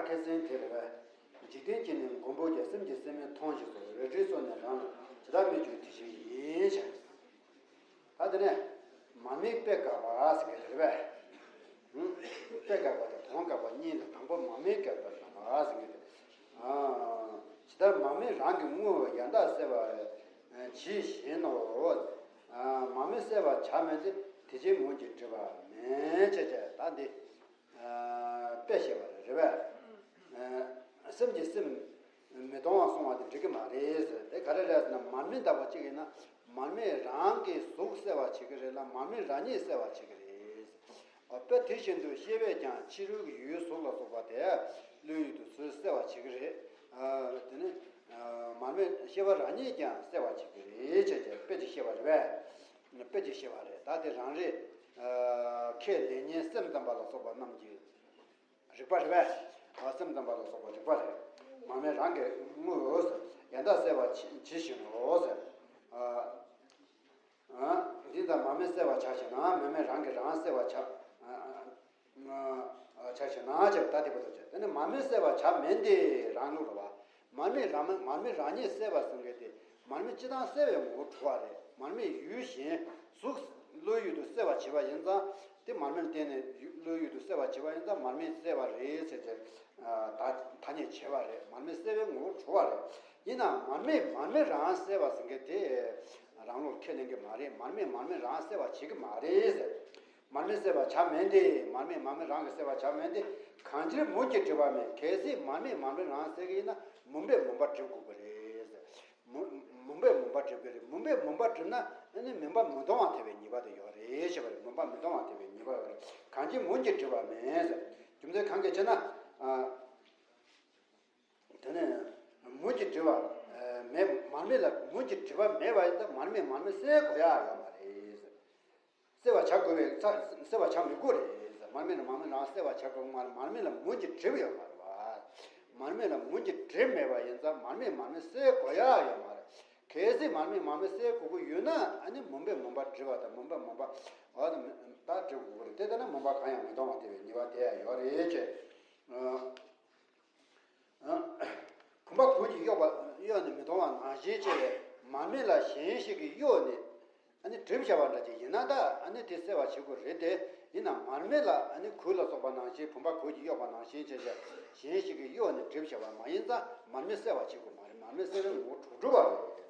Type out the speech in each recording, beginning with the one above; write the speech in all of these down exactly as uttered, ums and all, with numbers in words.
ཁ་སང་དེ་རེད་པས། འཇིག་རྟེན་སྐྱེ་གནས་མགོན་པོ་རྒྱལ། སེམས་ཀྱི་སེམས་མེད་མཐོང་ཞིང་སོ། རལ་གྲིའི་སོ་ནས་རང་ལ་ཇི་ལྟར་མི་འཇུག་དེ་བཞིན་ཡིན་ཞེས། ད་དེ་ནས་མར་མེ་དཔེ་དགག་པ་ཟེར་གྱི་རེད་པས། ཧུམ། དཔེ་དགག་པ་དང་དོན་དགག་པ་གཉིས་ལ། དང་པོ་མར་མེ་དགག་པ་དགག་པ་ཟེར་གྱི་རེད། ཨ། ཇི་ལྟར་མར་མེ་རང་གི་དངོས་པོ་ཡང་དག་གསལ་བར་བྱེད་བཞིན་ནོ། ཨ། མར་མེ་གསལ་བར་བྱ་མིན་ཏེ། དེ་ཕྱིར་མུན་གྱིས་བསྒྲིབས་པ་མིན། ཅེས་བྱས། ད་འདི་དཔེ་བཤད་པ་རེད། རེད་པས། སེམས་ཀྱི་སེམས་མི་མཐོང་བ་གསུང་བ་དེ་འགྲིག་གི་མ་རེད་ཟེར། དེ་ག་རེ་རེད་ཟེར་ན། མར་མེ་ལྟ་བུ་གཅིག་ཡིན་ན་མར་མེ་རང་གི་གཟུགས་གསལ་བར་བྱེད་ཀྱི་རེད་ལ། མར་མེ་རང་ཉིད་གསལ་བར་བྱེད་ཀྱི་རེད། དཔེ་དེ་བཞིན་དུ་ཤེས་པས་ཀྱང་ཕྱི་རོལ་གྱི་ཡུལ་གཟུགས་ལ་སོགས་པ་དེ་བློའི་ཡུལ་དུ་ཚུར་གསལ་བར་བྱེད་ཀྱི་རེད། དེ་ནི་མར་མེ་ཤེས་པ་རང་ཉིད་ཀྱང་གསལ་བར་བྱེད་ཀྱི་རེད་ཅེས་བྱས་དཔེ་ཅིག་བཤད་པ་རེད་པས། དཔེ་ཅིག་བཤད་པ་རེད། ད་དེ་རང་རེད། ཁས་ལེན་མཁན་སེམས་ཙམ་པ་ལ་སོགས་པ་རྣམས་ཀྱི་རིགས་པ་རེད་པས། སེམས་ཙམ་པ་ལ་སོགས་པ་རིགས་པ་རེད། མར་མེ་རང་གི་དངོས་པོ་ཡང་དག་གསལ་བར་བྱེད་བཞིན་ནོ་ཟེར། འདི་ལྟར་མར་མེ་གསལ་བར་བྱ་ཞེ་ན། མར་མེ་རང་གིས་རང་གསལ་བར་བྱ། བྱ་ཞེ་ན་ཅེས་ད་དེ་པོ་དང་བཅས། དེ་ནི་མར་མེ་གསལ་བར་བྱ་མིན་ཏེ། རང་ལུགས་རེད་པ། མར་མེ་རང་མར་མེ་རང་ཉིད་གསལ་བར་གསུང་མཁན་དེ་མར་མེ་སྤྱིར་བཏང་གསལ་བའི་ངོ་བོར་གྲུབ་པ་རེད། མར་མེ་ཡུལ་གཞན་གཟུགས་བློའི་ཡུལ་དུ་གསལ་བར་བྱེད་པ་ཡིན་ཙང་། དེ་མར་མེ་ལ་བརྟེན་ནས་ཡུལ་བློའི་ཡུལ་དུ་གསལ་བར་བྱེད་པ་ཡིན་ཙང་། མར་མེ་གསལ་བ་རེད་ཟེར་ཏེ་ཐ་སྙད་བྱས་པ་རེད། མར་མེ་གསལ་བའི་ངོ་བོར་གྲུབ་པ་རེད། ཡིན་ནའང་མར་མེ་མར་མེ་རང་གསལ་བར་གསུང་མཁན་དེ་རང་ལུགས་ཁས་ལེན་གྱི་མ་རེད། མར་མེ་མར་མེ་རང་གསལ་བར་བྱེད་ཀྱི་མ་རེད་ཟེར། མར་མེ་གསལ་བར་བྱ་མིན་ཏེ། མར་མེ་མར་མེ་རང་གིས་གསལ་བར་བྱ་མིན་ཏེ། གང་ཕྱིར་མུན་གྱིས་བསྒྲིབས་པ་མིན། གལ་སྲིད་མར་མེ་མར་མེ་རང་གསལ་གྱི་ཡིན་ན། མུན་པས་མུན་པ་བསྒྲིབས་དགོས་ཀྱི་རེད། མུན་མུན་པས་མུན་པ་བསྒྲིབས་ཀྱི་རེད། མུན་པས་མུན་པ་བསྒྲིབས་ན་ཨ་ནི་མུན་པ་མི་མཐོང་བར་ཐལ་བའི་ཉེས་པ་དེ་ཡོད་རེད་ཞེས་པ་རེད། མུན་པ་མི་མཐོང་བར་ཐལ་བའི་ཉེས་པ་ཡོད་རེད། གང་ཕྱིར་མུན་གྱིས་བསྒྲིབས་པ་མིན་ཟེར། རྒྱུ་མཚན་གང་གིས་ཕྱིར་ན། དེ་ནས་མུན་གྱིས་བསྒྲིབས་པ་མེད། མར་མེ་ལ་མུན་གྱིས་བསྒྲིབས་པ་མེད་པ་ཡིན་ཙང་མར་མེ་མར་མེ་གསལ་དགོས་ཡག་ཡོད་མ་རེད། གསལ་བར་བྱ་དགོས་པའི་ཚ། གསལ་བར་བྱ་མི་དགོས་རེད། མར་མེ་ལ་མར་མེ་རང་གསལ་བར་བྱ་དགོས་མ་རེད། མར་མེ་ལ་མུན་གྱིས་བསྒྲིབས་ཡོད་མ་རེད་པ། མར་མེ་ལ་མུན་གྱིས་བསྒྲིབས་མེད་པ་ཡིན་ཙང་མར་མེ་མར་མེ་གསལ་དགོས་ཡག་ཡོད་མ་རེད། གལ་སྲིད་མར་མེ་མར་མེ་གསལ་དགོས་ཀྱི་ཡོད་ན་ཨ་ནི་མུན་པས་མུན་པ་བསྒྲིབས་པ་དང་མུན་པས་མུན་པ་འོ་ད་བསྒྲིབས་དགོས་ཀྱི་རེད། དེ་ལྟ་ན་མུན་པ་གང་ཡང་མི་མཐོང་བར་ཐལ་བའི་ཉེས་པ་དེ་ཡང་ཡོད་རེད་ཅེས། བུམ་པ་གོས་ཀྱིས་གཡོགས་པ་གཡོགས་ནས་མི་མཐོང་བ་ནང་བཞིན་བྱས་པའི་མར་མེ་ལ་གཞན་ཞིག་གིས་གཡོགས་ནས་ཨ་ནི་བསྒྲིབས་བཞག་པ་འདྲ་ཅིག་ཡིན་ན། ད་ཨ་ནི་དེ་གསལ་བར་བྱེད་དགོས་རེད་དེ། ཡིན་ནའང་མར་མེ་ལ་ཨ་ནི་གོས་ལ་སོགས་པ་ནང་བཞིན། བུམ་པ་གོས་ཀྱིས་གཡོགས་པ་ནང་བཞིན་བྱས་བྱས་གཞན་ཞིག་གིས་གཡོགས་ནས་བསྒྲིབས་བཞག་པ་མ་ཡིན་ཙང་མར་མེ་གསལ་བར་བྱེད་དགོས་མ་རེད། མར་མེ་གསལ་བའི་ངོ་བོ་གྲུབ་གྲུབ་པ་རེད།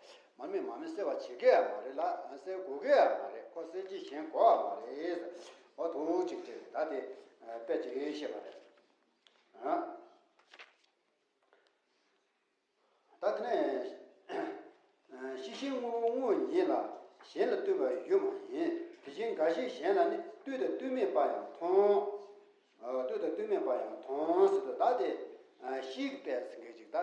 མར་མེ་མར་མེ་གསལ་བར་བྱེད་ཀྱི་ཡང་མ་རེད་ལ། གསལ་དགོས་ཀྱི་ཡང་མ་རེད། ཁོ་གསལ་བྱེད་གཞན་དགོས་ཡང་མ་རེད། འོ་ཐུགས་གཅིག་དྲན། ད་དེ་དཔེ་ཅིག་བཤད་པ་རེད། ད་དེ་ནས་ཤེས་བཞིན་དངོས་པོ་དངོས་ཉིད་ལ། གཞན་ལ་ལྟོས་པའི་ཡུལ་མ་ཡིན། དེ་བཞིན་འགའ་ཞིག་གཞན་ལ་ནི། ལྟོས་དང་ལྟོས་མེད་པ་ཡང་མཐོང་། ལྟོས་དང་ལྟོས་མེད་པ་ཡང་མཐོང་ཟེར་དུས། ད་དེ་ཤེལ་གྱི་དཔེ་ཟེར་མཁན་ཅིག་ད་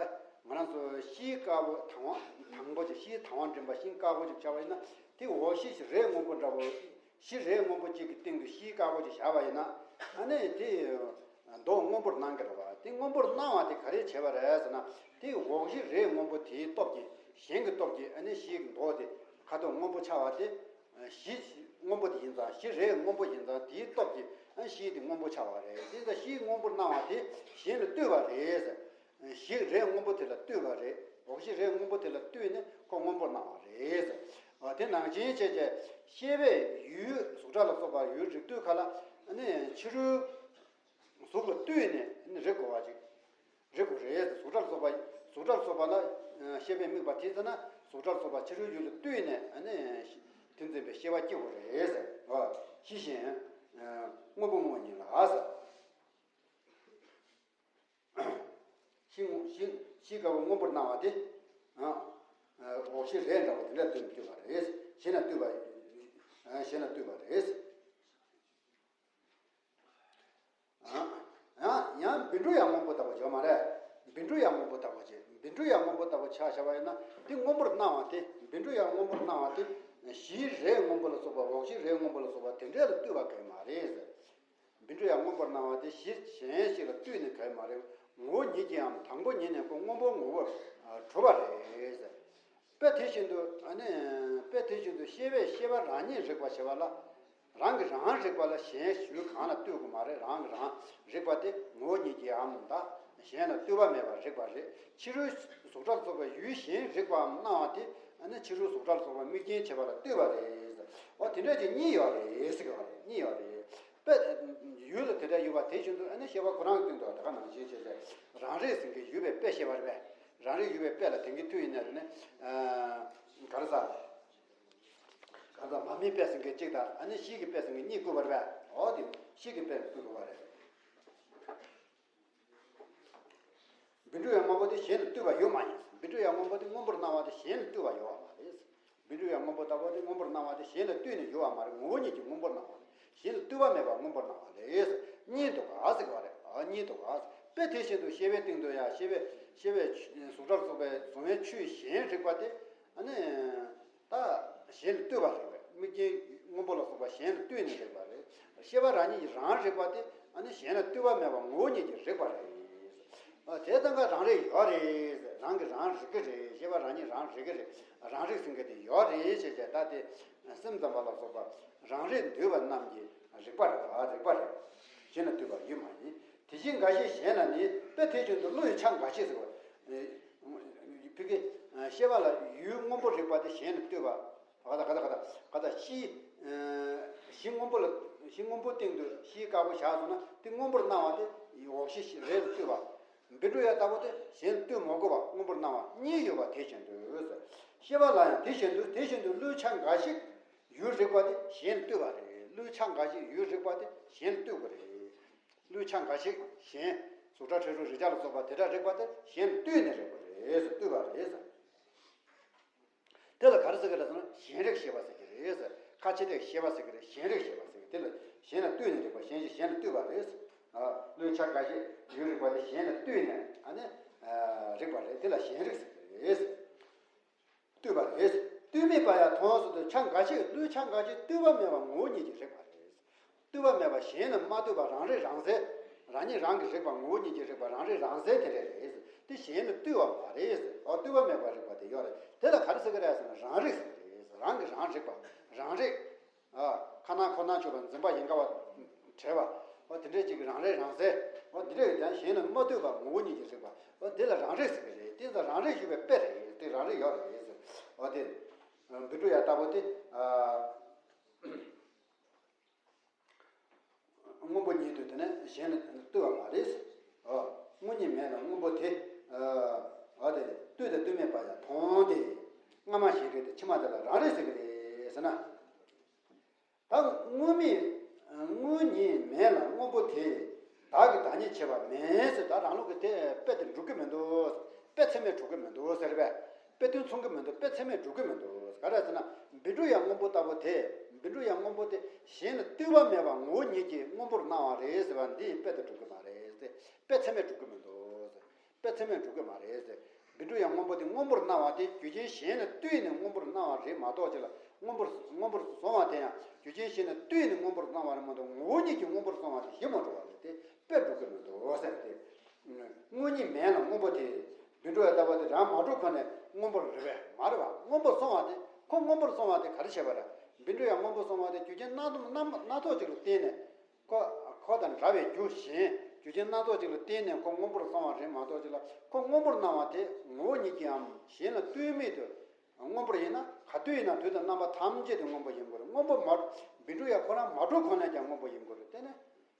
ང་རང་ཚོ་ཤེལ་དཀར་པོ་དང་པོ་དང་པོ་ཅིག་ཤེལ་དང་པོ་འདྲེན་པ་ཤིང་དཀར་པོ་ཅིག་བྱ་བ་ཡིན་ན། དེ་འོག་ཤེལ་ཞིག་རས་སྔོན་པོ་འདྲ་བོ། ཤེལ་རས་སྔོན་པོ་གཅིག་གི་སྟེང་དུ་ཤེལ་དཀར་པོ་ཅིག་བཞག་པ་ཡིན་ན། ཨ་ནི་དེ་མདོག་སྔོན་པོར་སྣང་གི་རེད་པ། དེ་སྔོན་པོར་སྣང་བ་དེ་ག་རེ་བྱས་པ་རེད་ཟེར་ན། དེ་འོག་ཤེལ་རས་སྔོན་པོ་དེའི་སྟོབས་ཀྱིས། གཞན་གྱི་སྟོབས་ཀྱིས་ཨ་ནི་ཤེལ་གྱི་མདོག་དེ་ཁ་དོག་སྔོན་པོ་ཆགས་པ་དེ། ཤེལ་སྔོན་པོ་དེ་ཡིན་ཙང་། ཤེལ་རས་སྔོན་པོ་ཡིན་ཙང་དེའི་སྟོབས་ཀྱིས་ཨ་ཤེལ་དེ་སྔོན་པོ་ཆགས་པ་རེད། དེ་ཡིན་ཙང་ཤེལ་སྔོན་པོར་སྣང་བ་དེ་གཞན་ལ་ལྟོས་པ་རེད་ཟེར། ཤེལ་རས་སྔོན་པོ་དེ་ལ་ལྟོས་པ་རེད། འོག་ཤེལ་རས་སྔོན་པོ་དེ་ལ་ལྟོས་ནས་ཁོ་སྔོན་པོར་སྣང་བ་རེད། དེ་ནང་བཞིན་བྱས་བྱས་ཤེས་པས་ཡུལ་གཟུགས་སྒྲ་ལ་སོགས་པ་ཡུལ་རིག་དུས་ག་ལ་ནི་ཕྱི་རོལ་གཟུགས་ལ་ལྟོས་ནས་ནི་རིག་དགོས་པ་ཅིག་རིག་དགོས་རེད། གཟུགས་སྒྲ་ལ་སོགས་པ་གཟུགས་སྒྲ་ལ་སོགས་པ་ལ་ཤེས་པས་དམིགས་པ་དེ་ཚེ་ན་གཟུགས་སྒྲ་ལ་སོགས་པ་ཕྱི་རོལ་ཡུལ་ལ་ལྟོས་ནས་ནི་དེ་འཛིན་པའི་ཤེས་པ་སྐྱེ་དགོས་རེད། ཤེས་བཞིན་དངོས་པོ་དངོས་ཉིད་ལ་ཟེར། ཤེལ་དངོས་ཤེལ་ཤེལ་དཀར་པོ་སྔོན་པོར་སྣང་བ་དེ། འོག་ཤེལ་རས་འདྲ་བོ་དེ་འདྲ་ལྟོས་ནས་ལྟོས་པ་རེད། གཞན་ལ་ལྟོས་པ། གཞན་ལ་ལྟོས་པ་རེད། ཡང་ཡང་བཻ་ཌཱུརྱ་སྔོན་པོ་ལྟ་བུ་ཡོད་མ་རེད། བཻ་ཌཱུརྱ་སྔོན་པོ་ལྟ་བུ་བྱས། བཻ་ཌཱུརྱ་སྔོན་པོ་ལྟ་བུ་ཆ་བཞག་པ་ཡིན་ན་དེ་སྔོན་པོར་སྣང་བ་དེ། བཻ་ཌཱུརྱ་སྔོན་པོར་སྣང་བ་དེ། ཤེལ་རས་སྔོན་པོ་ལ་སོགས་པ། འོག་ཤེལ་རས་སྔོན་པོ་ལ་སོགས་པ་དེ་འདྲ་ལ་ལྟོས་པ་གལ་མ་རེད། བཻ་ཌཱུརྱ་སྔོན་པོར་སྣང་བ་དེ་གཞི་གཞན་ཞིག་ལ་ལྟོས་ནས་གལ་མ་རེད། ངོ་བོ་ཉིད་ཀྱིས་ཡང་དང་པོ་ཉིད་ནས་ཁོ་སྔོན་པོའི་ངོ་བོར་གྲུབ་པ་རེད། དཔེ་དེ་བཞིན་དུ་ཨ་ནི་དཔེ་དེ་བཞིན་དུ་ཤེས་པས་ཤེས་པ་རང་ཉིད་རིག་པར་བྱེད་པ་ལ། རང་གིས་རང་རིག་པ་ལ་གཞན་ཡུལ་གང་ལ་ལྟོས་དགོས་མ་རེད། རང་གིས་རང་རིག་པ་དེ་ངོ་བོ་ཉིད་ཀྱིས་འམ་ད་གཞན་ལ་ལྟོས་པ་མེད་པར་རིག་པ་རེད། ཕྱི་རོལ་གཟུགས་སྒྲ་ལ་སོགས་པའི་ཡུལ་གཞན་རིག་པའམ་སྣང་བ་དེ་ཨ་ནི་ཕྱི་རོལ་གཟུགས་སྒྲ་ལ་སོགས་པ་དམིགས་རྐྱེན་བྱེད་པ་ལ་ལྟོས་པ་རེད། འོ་དེ་འདྲ་ཅིག་གཉིས་ཡོད་རེད་ཟེར་གྱི་ཡོད་རེད། གཉིས་ཡོད་རེད། དཔེ་ཡུལ་ལ་དེ་འདྲ་ཡོད་པ་དེ་བཞིན་དུ་ཨ་ནི་ཤེས་པ་ཁོ་རང་གི་སྟེང་དུ་ད་ག་ནང་བཞིན་བྱས་ཏེ་རང་རིག་ཟེར་མཁན་ཡོད་པའི་དཔེ་བཤད་པ་རེད་པས། རང་རིག་ཡོད་པའི་དཔེ་ལ་དེང་གི་དུས་ཡིན་ན་རེད་ནི། ག་རེ་ཟ། ག་རེ་ཟ་མ་མིན་དཔེ་ཟེར་མཁན་གཅིག་དང་ཨ་ནི་གཤིས་ཀྱི་དཔེ་ཟེར་མཁན་གཉིས་བཀོད་པ་རེད་པས། འོ་དེ་གཤིས་ཀྱི་དཔེ་བཀོད་དགོས་པ་རེད། བཻ་ཌཱུརྱ་སྔོན་པོ་དེ་གཞན་ལ་ལྟོས་པ་ཡོད་མ་ཡིན། བཻ་ཌཱུརྱ་སྔོན་པོ་དེ་སྔོན་པོར་སྣང་བ་དེ་གཞན་ལ་ལྟོས་པ་ཡོད་པ་མ་རེད། བཻ་ཌཱུརྱ་སྔོན་པོ་ལྟ་བུ་དེ་སྔོན་པོར་སྣང་བ་དེ་གཞན་ལ་ལྟོས་ནས་ཡོད་པ་མ་རེད། ངོ་བོ་ཉིད་ཀྱིས་སྔོན་པོར་སྣང་བ་རེད། གཞན་ལ་ལྟོས་པ་མེད་པར་སྔོན་པོར་སྣང་བ་རེད། གཉིས་འདུག་ག་ཟེར་བ་རེད། ཨ་གཉིས་འདུག་ག་དཔེ་དེ་བཞིན་དུ་ཤེས་པའི་སྟེང་དུ་ཡང་ཤེས་པའི་ཤེས་པའི་གཟུགས་སྒྲ་ལ་སོགས་པའི་གཟུང་བའི་ཆོས་གཞན་རིག་པ་དེ་ཨ་ནི། ད་གཞན་ལ་ལྟོས་པ་རེད་པས། དམིགས་རྐྱེན་སྔོན་པོ་ལ་སོགས་པ་གཞན་ལ་ལྟོས་ནས་རིག་པ་རེད། ཤེས་པ་རང་ཉིད་ཀྱིས་རང་རིག་པ་དེ་ཨ་ནི་གཞན་ལ་ལྟོས་པ་མེད་པར་ངོ་བོ་ཉིད་ཀྱིས་རིག་པ་རེད། ཨ་དེ་ཙམ་ཀ་རང་རིག་ཡོད་རེད། རང་གིས་རང་རིག་གི་རེད། ཤེས་པ་རང་ཉིད་རང་རིག་གི་རེད། རང་རིག་ཟེར་མཁན་དེ་ཡོད་རེད་ཅེས་བྱས། ད་དེ་སེམས་ཙམ་པ་ལ་སོགས་པ་རང་རིག་འདུས་པ་རྣམས་ཀྱིས་རིག་པ་རེད། རིག་པ་རེད། གཞན་ལ་ལྟོས་པ་ཡོད་མ་ཡིན། དེ་བཞིན་འགའ་ཞིག་གཞན་ལ་ནི། དཔེ་དེ་བཞིན་དུ་བློ་ཡི་ཆ་འགའ་ཞིག་ཟེར་བ། ཕ་གི་ཤེས་པ་ལ་ཡུལ་སྔོན་པོ་རིག་པ་དེ་གཞན་ལ་ལྟོས་པ། ག་ད་ག་ད་ག་ད་ག་ད་གཞི། གཞི་སྔོན་པོ་ལ་གཞི་སྔོན་པོའི་སྟེང་དུ་གཞིའི་དཀར་པོ་བཞག་སོང་ན་དེ་སྔོན་པོར་སྣང་བ་དེ་འོག་གཞི་རེད་ལ་ལྟོས་པ། བཻ་ཌཱུརྱ་ལྟ་བུ་དེ་གཞན་ལ་ལྟོས་མ་དགོས་པ་སྔོན་པོར་སྣང་བ་གཉིས་ཡོད་པ་དེ་བཞིན་དུ། ཤེས་པ་ལ་ཡང་དེ་བཞིན་དུ་དེ་བཞིན་དུ་བློའི་ཆ་འགའ་ཞིག་ཡུལ་རིག་པ་དེ་གཞན་ལ་ལྟོས་པ་རེད། བློའི་ཆ་འགའ་ཞིག་ཡུལ་རིག་པ་དེ་གཞན་ལ་ལྟོས་པ་རེད། བློའི་ཆ་འགའ་ཞིག་གཞན་གཟུགས་སྒྲ་དྲི་རོ་རེག་བྱ་ལ་སོགས་པ་དེ་འདྲ་རིག་པ་དེ་གཞན་ལ་ལྟོས་ནས་རིག་པ་རེད། ལྟོས་པ་རེད། དེ་ལ་ག་རེ་ཟེར་གི་རེད་ཟེར་ན་གཞན་རིག་ཤེས་པ་ཟེར་གི་རེད་ཟེར། ཁ་ཕྱི་ཐེག་ཤེས་པ་ཟེར་གི་རེད། གཞན་རིག་ཤེས་པ་ཟེར་གི། དེ་ལ་གཞན་ལ་ལྟོས་ནས་རིག་པ། གཞན་ཞིག་གཞན་ལ་ལྟོས་པ་རེད། ཨ་བློའི་ཆ་འགའ་ཞིག་ཡུལ་རིག་པ་དེ་གཞན་ལ་ལྟོས་ནས་ཨ་ནི་རིག་པ་རེད། དེ་ལ་གཞན་རིག་ཟེར་གི་རེད། ལྟོས་པ་རེད། ལྟོས་མེད་པ་ཡང་མཐོང་ཟེར་དུས་ཆ་འགའ་ཞིག་བློའི་ཆ་འགའ་ཞིག་ལྟོས་པ་མེད་པ་ངོ་བོ་ཉིད་ཀྱིས་རིག་པ་རེད། ལྟོས་པ་མེད་པ་གཞན་ལ་མ་ལྟོས་པ་རང་རིག་རང་གསལ། རང་ཉིད་རང་གིས་རིག་པ་ངོ་བོ་ཉིད་ཀྱིས་རིག་པ་རང་རིག་རང་གསལ་དེ་འདྲ་རེད། དེ་གཞན་ལ་ལྟོས་པ་མ་རེད། འོ་ལྟོས་པ་མེད་པར་རིག་པ་དེ་ཡོད་རེད། དེ་ལ་ག་རེ་ཟེར་གི་རེད་ཟེར་ན་རང་རིག་ཟེར་གི་རེད། རང་གིས་རང་རིག་པ་རང་རིག་ཨ། ཁ་ནང་ཁོ་ནང་ཆོད་པ་འཛིན་པ་ཡིན་དགའ་བ་བྲལ་བ། འོ་དེ་འདྲའི་ཅིག་རང་རིག་རང་གསལ། འོ་དེ་འདྲའི་ཡང་གཞན་ལ་མ་ལྟོས་པ་ངོ་བོ་ཉིད་ཀྱིས་རིག་པ། འོ་དེ་ལ་རང་རིག་ཟེར་གི་རེད། དེ་ཚོ་རང་རིག་ཞུ་བའི་དཔེ་རེད། དེ་རང་རིག་ཡོད་རེད་ཟེར། འོ་དེ་བཻ་ཌཱུརྱ་ལྟ་བུ་དེ་ཨ། སྔོན་པོ་ཉིད་དུ་དེ་ནས་གཞན་ལ་ལྟོས་པ་མ་རེད། འོ་དངོས་ཉིད་མེད་ལ་སྔོན་པོ་དེ། འོ་དེ་ལྟོས་དང་ལྟོས་མེད་པ་ཡང་མཐོང་སྟེ། སྔ་མ་གཞན་རིག་སྟེ་ཕྱི་མ་དེ་ལ་རང་རིག་ཟེར་གི་རེད་ཟེར་ན། ད་དངོས་མེད་དངོས་ཉིད་མེད་ལ་སྔོན་པོ་དེ་བདག་གིས་བདག་ཉིད་བྱས་པ་མིན་ཟེར། ད་རང་ལུགས་ཀྱི་དེ་དཔེ་དེ་འགྲུབ་ཀྱི་མི་འདུག་དཔེ་ཚད་མས་གྲུབ་ཀྱི་མི་འདུག་ཟེར་བས། དཔེ་དོན་མཚུངས་ཀྱི་མི་འདུག་དཔེ་ཚད་མས་གྲུབ་ཀྱི་མི་འདུག་ག་རེ་ཟེར་ན་བཻ་ཌཱུརྱ་སྔོན་པོ་ལྟ་བུ་དེ། བཻ་ཌཱུརྱ་སྔོན་པོ་དེ་གཞན་ལ་ལྟོས་པ་མེད་པ་ངོ་བོ་ཉིད་ཀྱིས་སྔོན་པོར་སྣང་བ་རེད་ཟེར་བ་འདིས་དཔེ་དེ་གྲུབ་ཀྱི་མ་རེད་ཟེར། དཔེ་ཚད་མས་གྲུབ་ཀྱི་མི་འདུག་དཔེ་ཚད་མས་གྲུབ་ཀྱི་མ་རེད་ཟེར། བཻ་ཌཱུརྱ་སྔོན་པོ་དེ་སྔོན་པོར་སྣང་བ་དེ་རྒྱུ་རྐྱེན་གཞན་ལ་ལྟོས་ནས་སྔོན་པོར་སྣང་བ་རེད་མ་གཏོགས་ཅི་ལ་སྔོན་པོར་སྔོན་པོར་སོང་བ་དེ་ཡང་རྒྱུ་རྐྱེན་གཞན་ལ་ལྟོས་ནས་སྔོན་པོར་སྣང་བ་རེད་མ་གཏོགས་ངོ་བོ་ཉིད་ཀྱིས་སྔོན་པོར་སོང་བ་དེ་གཞི་མ་གྲུབ་པ་རེད་དེ་དཔེ་གྲུབ་ཀྱི་མི་འདུག་ཟེར་ཏེ། དངོས་ཉིད་མེད་ལ་སྔོན་པོ་དེ། བཻ་ཌཱུརྱ་ལྟ་བུ་དེ་རང་མ་གྲུབ་གོང་ནས་སྔོན་པོར་རེད་པས་མ་རེད་པ། སྔོན་པོར་སོང་བ་དེ་ཁོ་སྔོན་པོར་སོང་བ་དེ་ག་རེ་བྱས་པ་རེད། བཻ་ཌཱུརྱ་སྔོན་པོར་སོང་བ་དེ་རྒྱུ་རྐྱེན་སྣ་སྣ་སྣ་ཚོགས་ཅིག་ལ་བརྟེན་ནས། ཁོ་ཁོ་དང་འདྲ་བའི་རྒྱུ་གཞན་རྒྱུ་རྐྱེན་སྣ་ཚོགས་ཅིག་ལ་བརྟེན་ནས་ཁོ་སྔོན་པོར་སོང་བ་རེད་མ་གཏོགས་ཅི་ལ་ཁོ་སྔོན་པོར་སྣང་བ་དེ་ངོ་བོ་ཉིད་ཀྱིས་འམ་གཞན་ལ་ལྟོས་མེད་དུ། སྔོན་པོར་ཡིན་ན་ག་དུས་ཡིན་ན་དུས་དང་རྣམ་པ་ཐམས་ཅད་དུ་སྔོན་པོ་ཡིན་དགོས་རེད། སྔོན་པོ་མ། བཻ་ཌཱུརྱ་ཁོ་རང་མ་གྲུབ་གོང་ནས་ཀྱང་སྔོན་པོ་ཡིན་དགོས་རེད། དེ་ནི་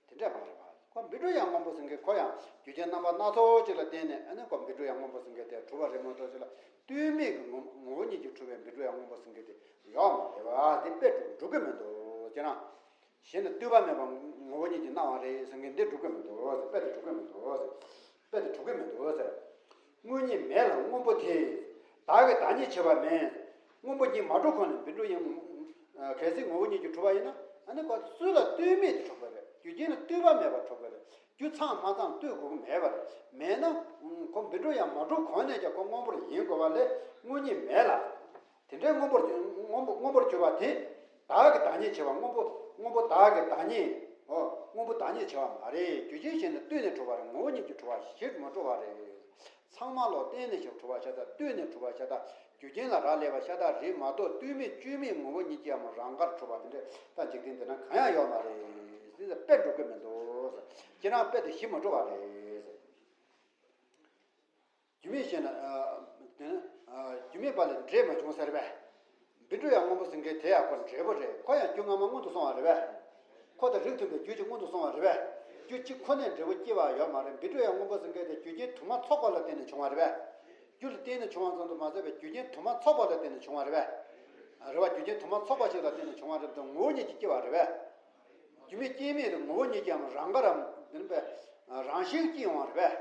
དེ་འདྲ་མ་རེད་པ། ཁོ་བཻ་ཌཱུརྱ་སྔོན་པོ་ཟེར་མཁན་ཁོ་ཡང་རྒྱུ་རྐྱེན་རྣམ་པ་སྣ་ཚོགས་ཅིག་ལ་བརྟེན་ནས་ཨ་ནི་ཁོ་བཻ་ཌཱུརྱ་སྔོན་པོ་ཟེར་མཁན་དེ་གྲུབ་པ་རེད་མ་གཏོགས་ཅི་ལ་ལྟོས་མེད་ཀྱི་ངོ་ངོ་བོ་ཉིད་ཀྱིས་གྲུབ་པའི་བཻ་ཌཱུརྱ་སྔོན་པོ་ཟེར་མཁན་དེ་ཡོད་མ་རེད་པ། དེ་དཔེ་གྲུབ་གྲུབ་ཀྱི་མི་འདུག་ཅེ་ན། གཞན་ལ་ལྟོས་པ་མེད་པ་ངོ་བོ་ཉིད་ཀྱིས་སྣང་བ་རེད་ཟེར་མཁན་འདི་གྲུབ་ཀྱི་མི་འདུག་དཔེ་དེ་གྲུབ་ཀྱི་མི་འདུག་དཔེ་དེ་གྲུབ་ཀྱི་མི་འདུག་ཟེར། དངོས་ཉིད་མེད་ལ་སྔོན་པོ་དེ། བདག་གིས་བདག་ཉིད་བྱས་པ་མིན། སྔོན་པོ་ཉིད་མ་གྲུབ་གོང་ནས་བཻ་ཌཱུརྱ་ཡང་། གལ་སྲིད་ངོ་བོ་ཉིད་ཀྱིས་གྲུབ་པ་ཡིན་ན་ཨ་ནི་ཁོ་སུ་ལ་ལྟོས་མེད་དུ་གྲུབ་པ་རེད། རྒྱུ་རྐྱེན་ལ་ལྟོས་པ་མེད་པར་གྲུབ་པ་རེད། རྒྱུ་ཚང་མ་ཚང་ལྟོས་དགོས་ཀྱི་མེད་པ་རེད། མེད་ན་ཁོ་བཻ་ཌཱུརྱ་མ་གྲུབ་གོང་ནས་ཀྱང་ཁོ་སྔོན་པོར་ཡིན་དགོས་པ་ལས་དངོས་ཉིད་མེད་ལ། དེ་འདྲའི་སྔོན་པོར་སྔོན་པོ་སྔོན་པོར་གྱུར་པ་དེ། བདག་གིས་བདག་ཉིད་བྱས་པ་སྔོན་པོ་སྔོན་པོ་བདག་གིས་བདག་ཉིད། འོ་སྔོན་པོ་བདག་ཉིད་བྱས་པ་མ་རེད། རྒྱུ་རྐྱེན་གཞན་ལ་ལྟོས་ནས་གྲུབ་པ་རེད། ངོ་བོ་ཉིད་ཀྱིས་གྲུབ་པ་ཞིག་མ་གྲུབ་པ་རེད། ཚང་མ་ལོག་བརྟེན་ནས་ཞིག་གྲུབ་པ་ཤ་སྟག་ལྟོས་ནས་གྲུབ་པ་ཤ་སྟག་རྒྱུ་རྐྱེན་ལ་རག་ལས་པ་ཤ་སྟག་རེད་མ་གཏོགས་ལྟོས་མེད་བཅོས་མེད་ངོ་བོ་ཉིད་ཀྱིས་ཡང་རང་དགར་གྲུབ་པ་དེ་འདྲ་ད་འཇིག་རྟེན་འདི་ན་གང་ཡང་ཡོད་མ་རེད། དེ་ཚོ་དཔེ་འགྲོ་གི་མི་འདུག་ཁྱེད་རང་དཔེ་དེ་གཞི་མ་གྲུབ་པ་རེད། རྒྱུ་མེད་ཤེས་ན། ཨ། དེ་ནི། ཨ། རྒྱུ་མེད་པ་ལས་འབྲས་མ་བྱུང་ཟེར་བས། བཻ་ཌཱུརྱ་སྔོན་པོ་ཟེར་མཁན་དེ་ཡང་ཁོ་འབྲས་བུ་རེད། ཁོ་ཡང་རྒྱུ་སྔ་མ་སྔོན་དུ་སོང་བ་རེད་པས། ཁོ་དང་རིགས་མཐུན་པའི་རྒྱུ་གཅིག་སྔོན་དུ་སོང་བ་རེད་པས། རྒྱུ་གཅིག་ཁོ་ནས་འབྲས་བུ་སྐྱེ་བ་ཡོད་མ་རེད། བཻ་ཌཱུརྱ་སྔོན་པོ་ཟེར་མཁན་དེ་རྒྱུ་རྐྱེན་དུ་མ་ཚོགས་པ་ལ་བརྟེན་ནས་བྱུང་བ་རེད་པས། རྒྱུ་ལ་བརྟེན་ནས་བྱུང་བ་ཙམ་དུ་མ་ཟད་པའི་རྒྱུ་རྐྱེན་དུ་མ་ཚོགས་པ་ལ་བརྟེན་ནས་བྱུང་བ་རེད་པས། རེད་པ། རྒྱུ་རྐྱེན་དུ་མ་ཚོགས་པ་ཞིག་ལ་བརྟེན་ནས་བྱུང་བ་རེད་དེ་ངོ་བོ་ཉིད་ཀྱིས་སྐྱེ་བ་རེད་པས། རྒྱུ་མེད་རྐྱེན་མེད་དེ་ངོ་བོ་ཉིད་ཀྱིས་རང་དགར་རམ་དེ་ནི་པས་རང་བཞིན་སྐྱེ་ཡོང་བ་རེད་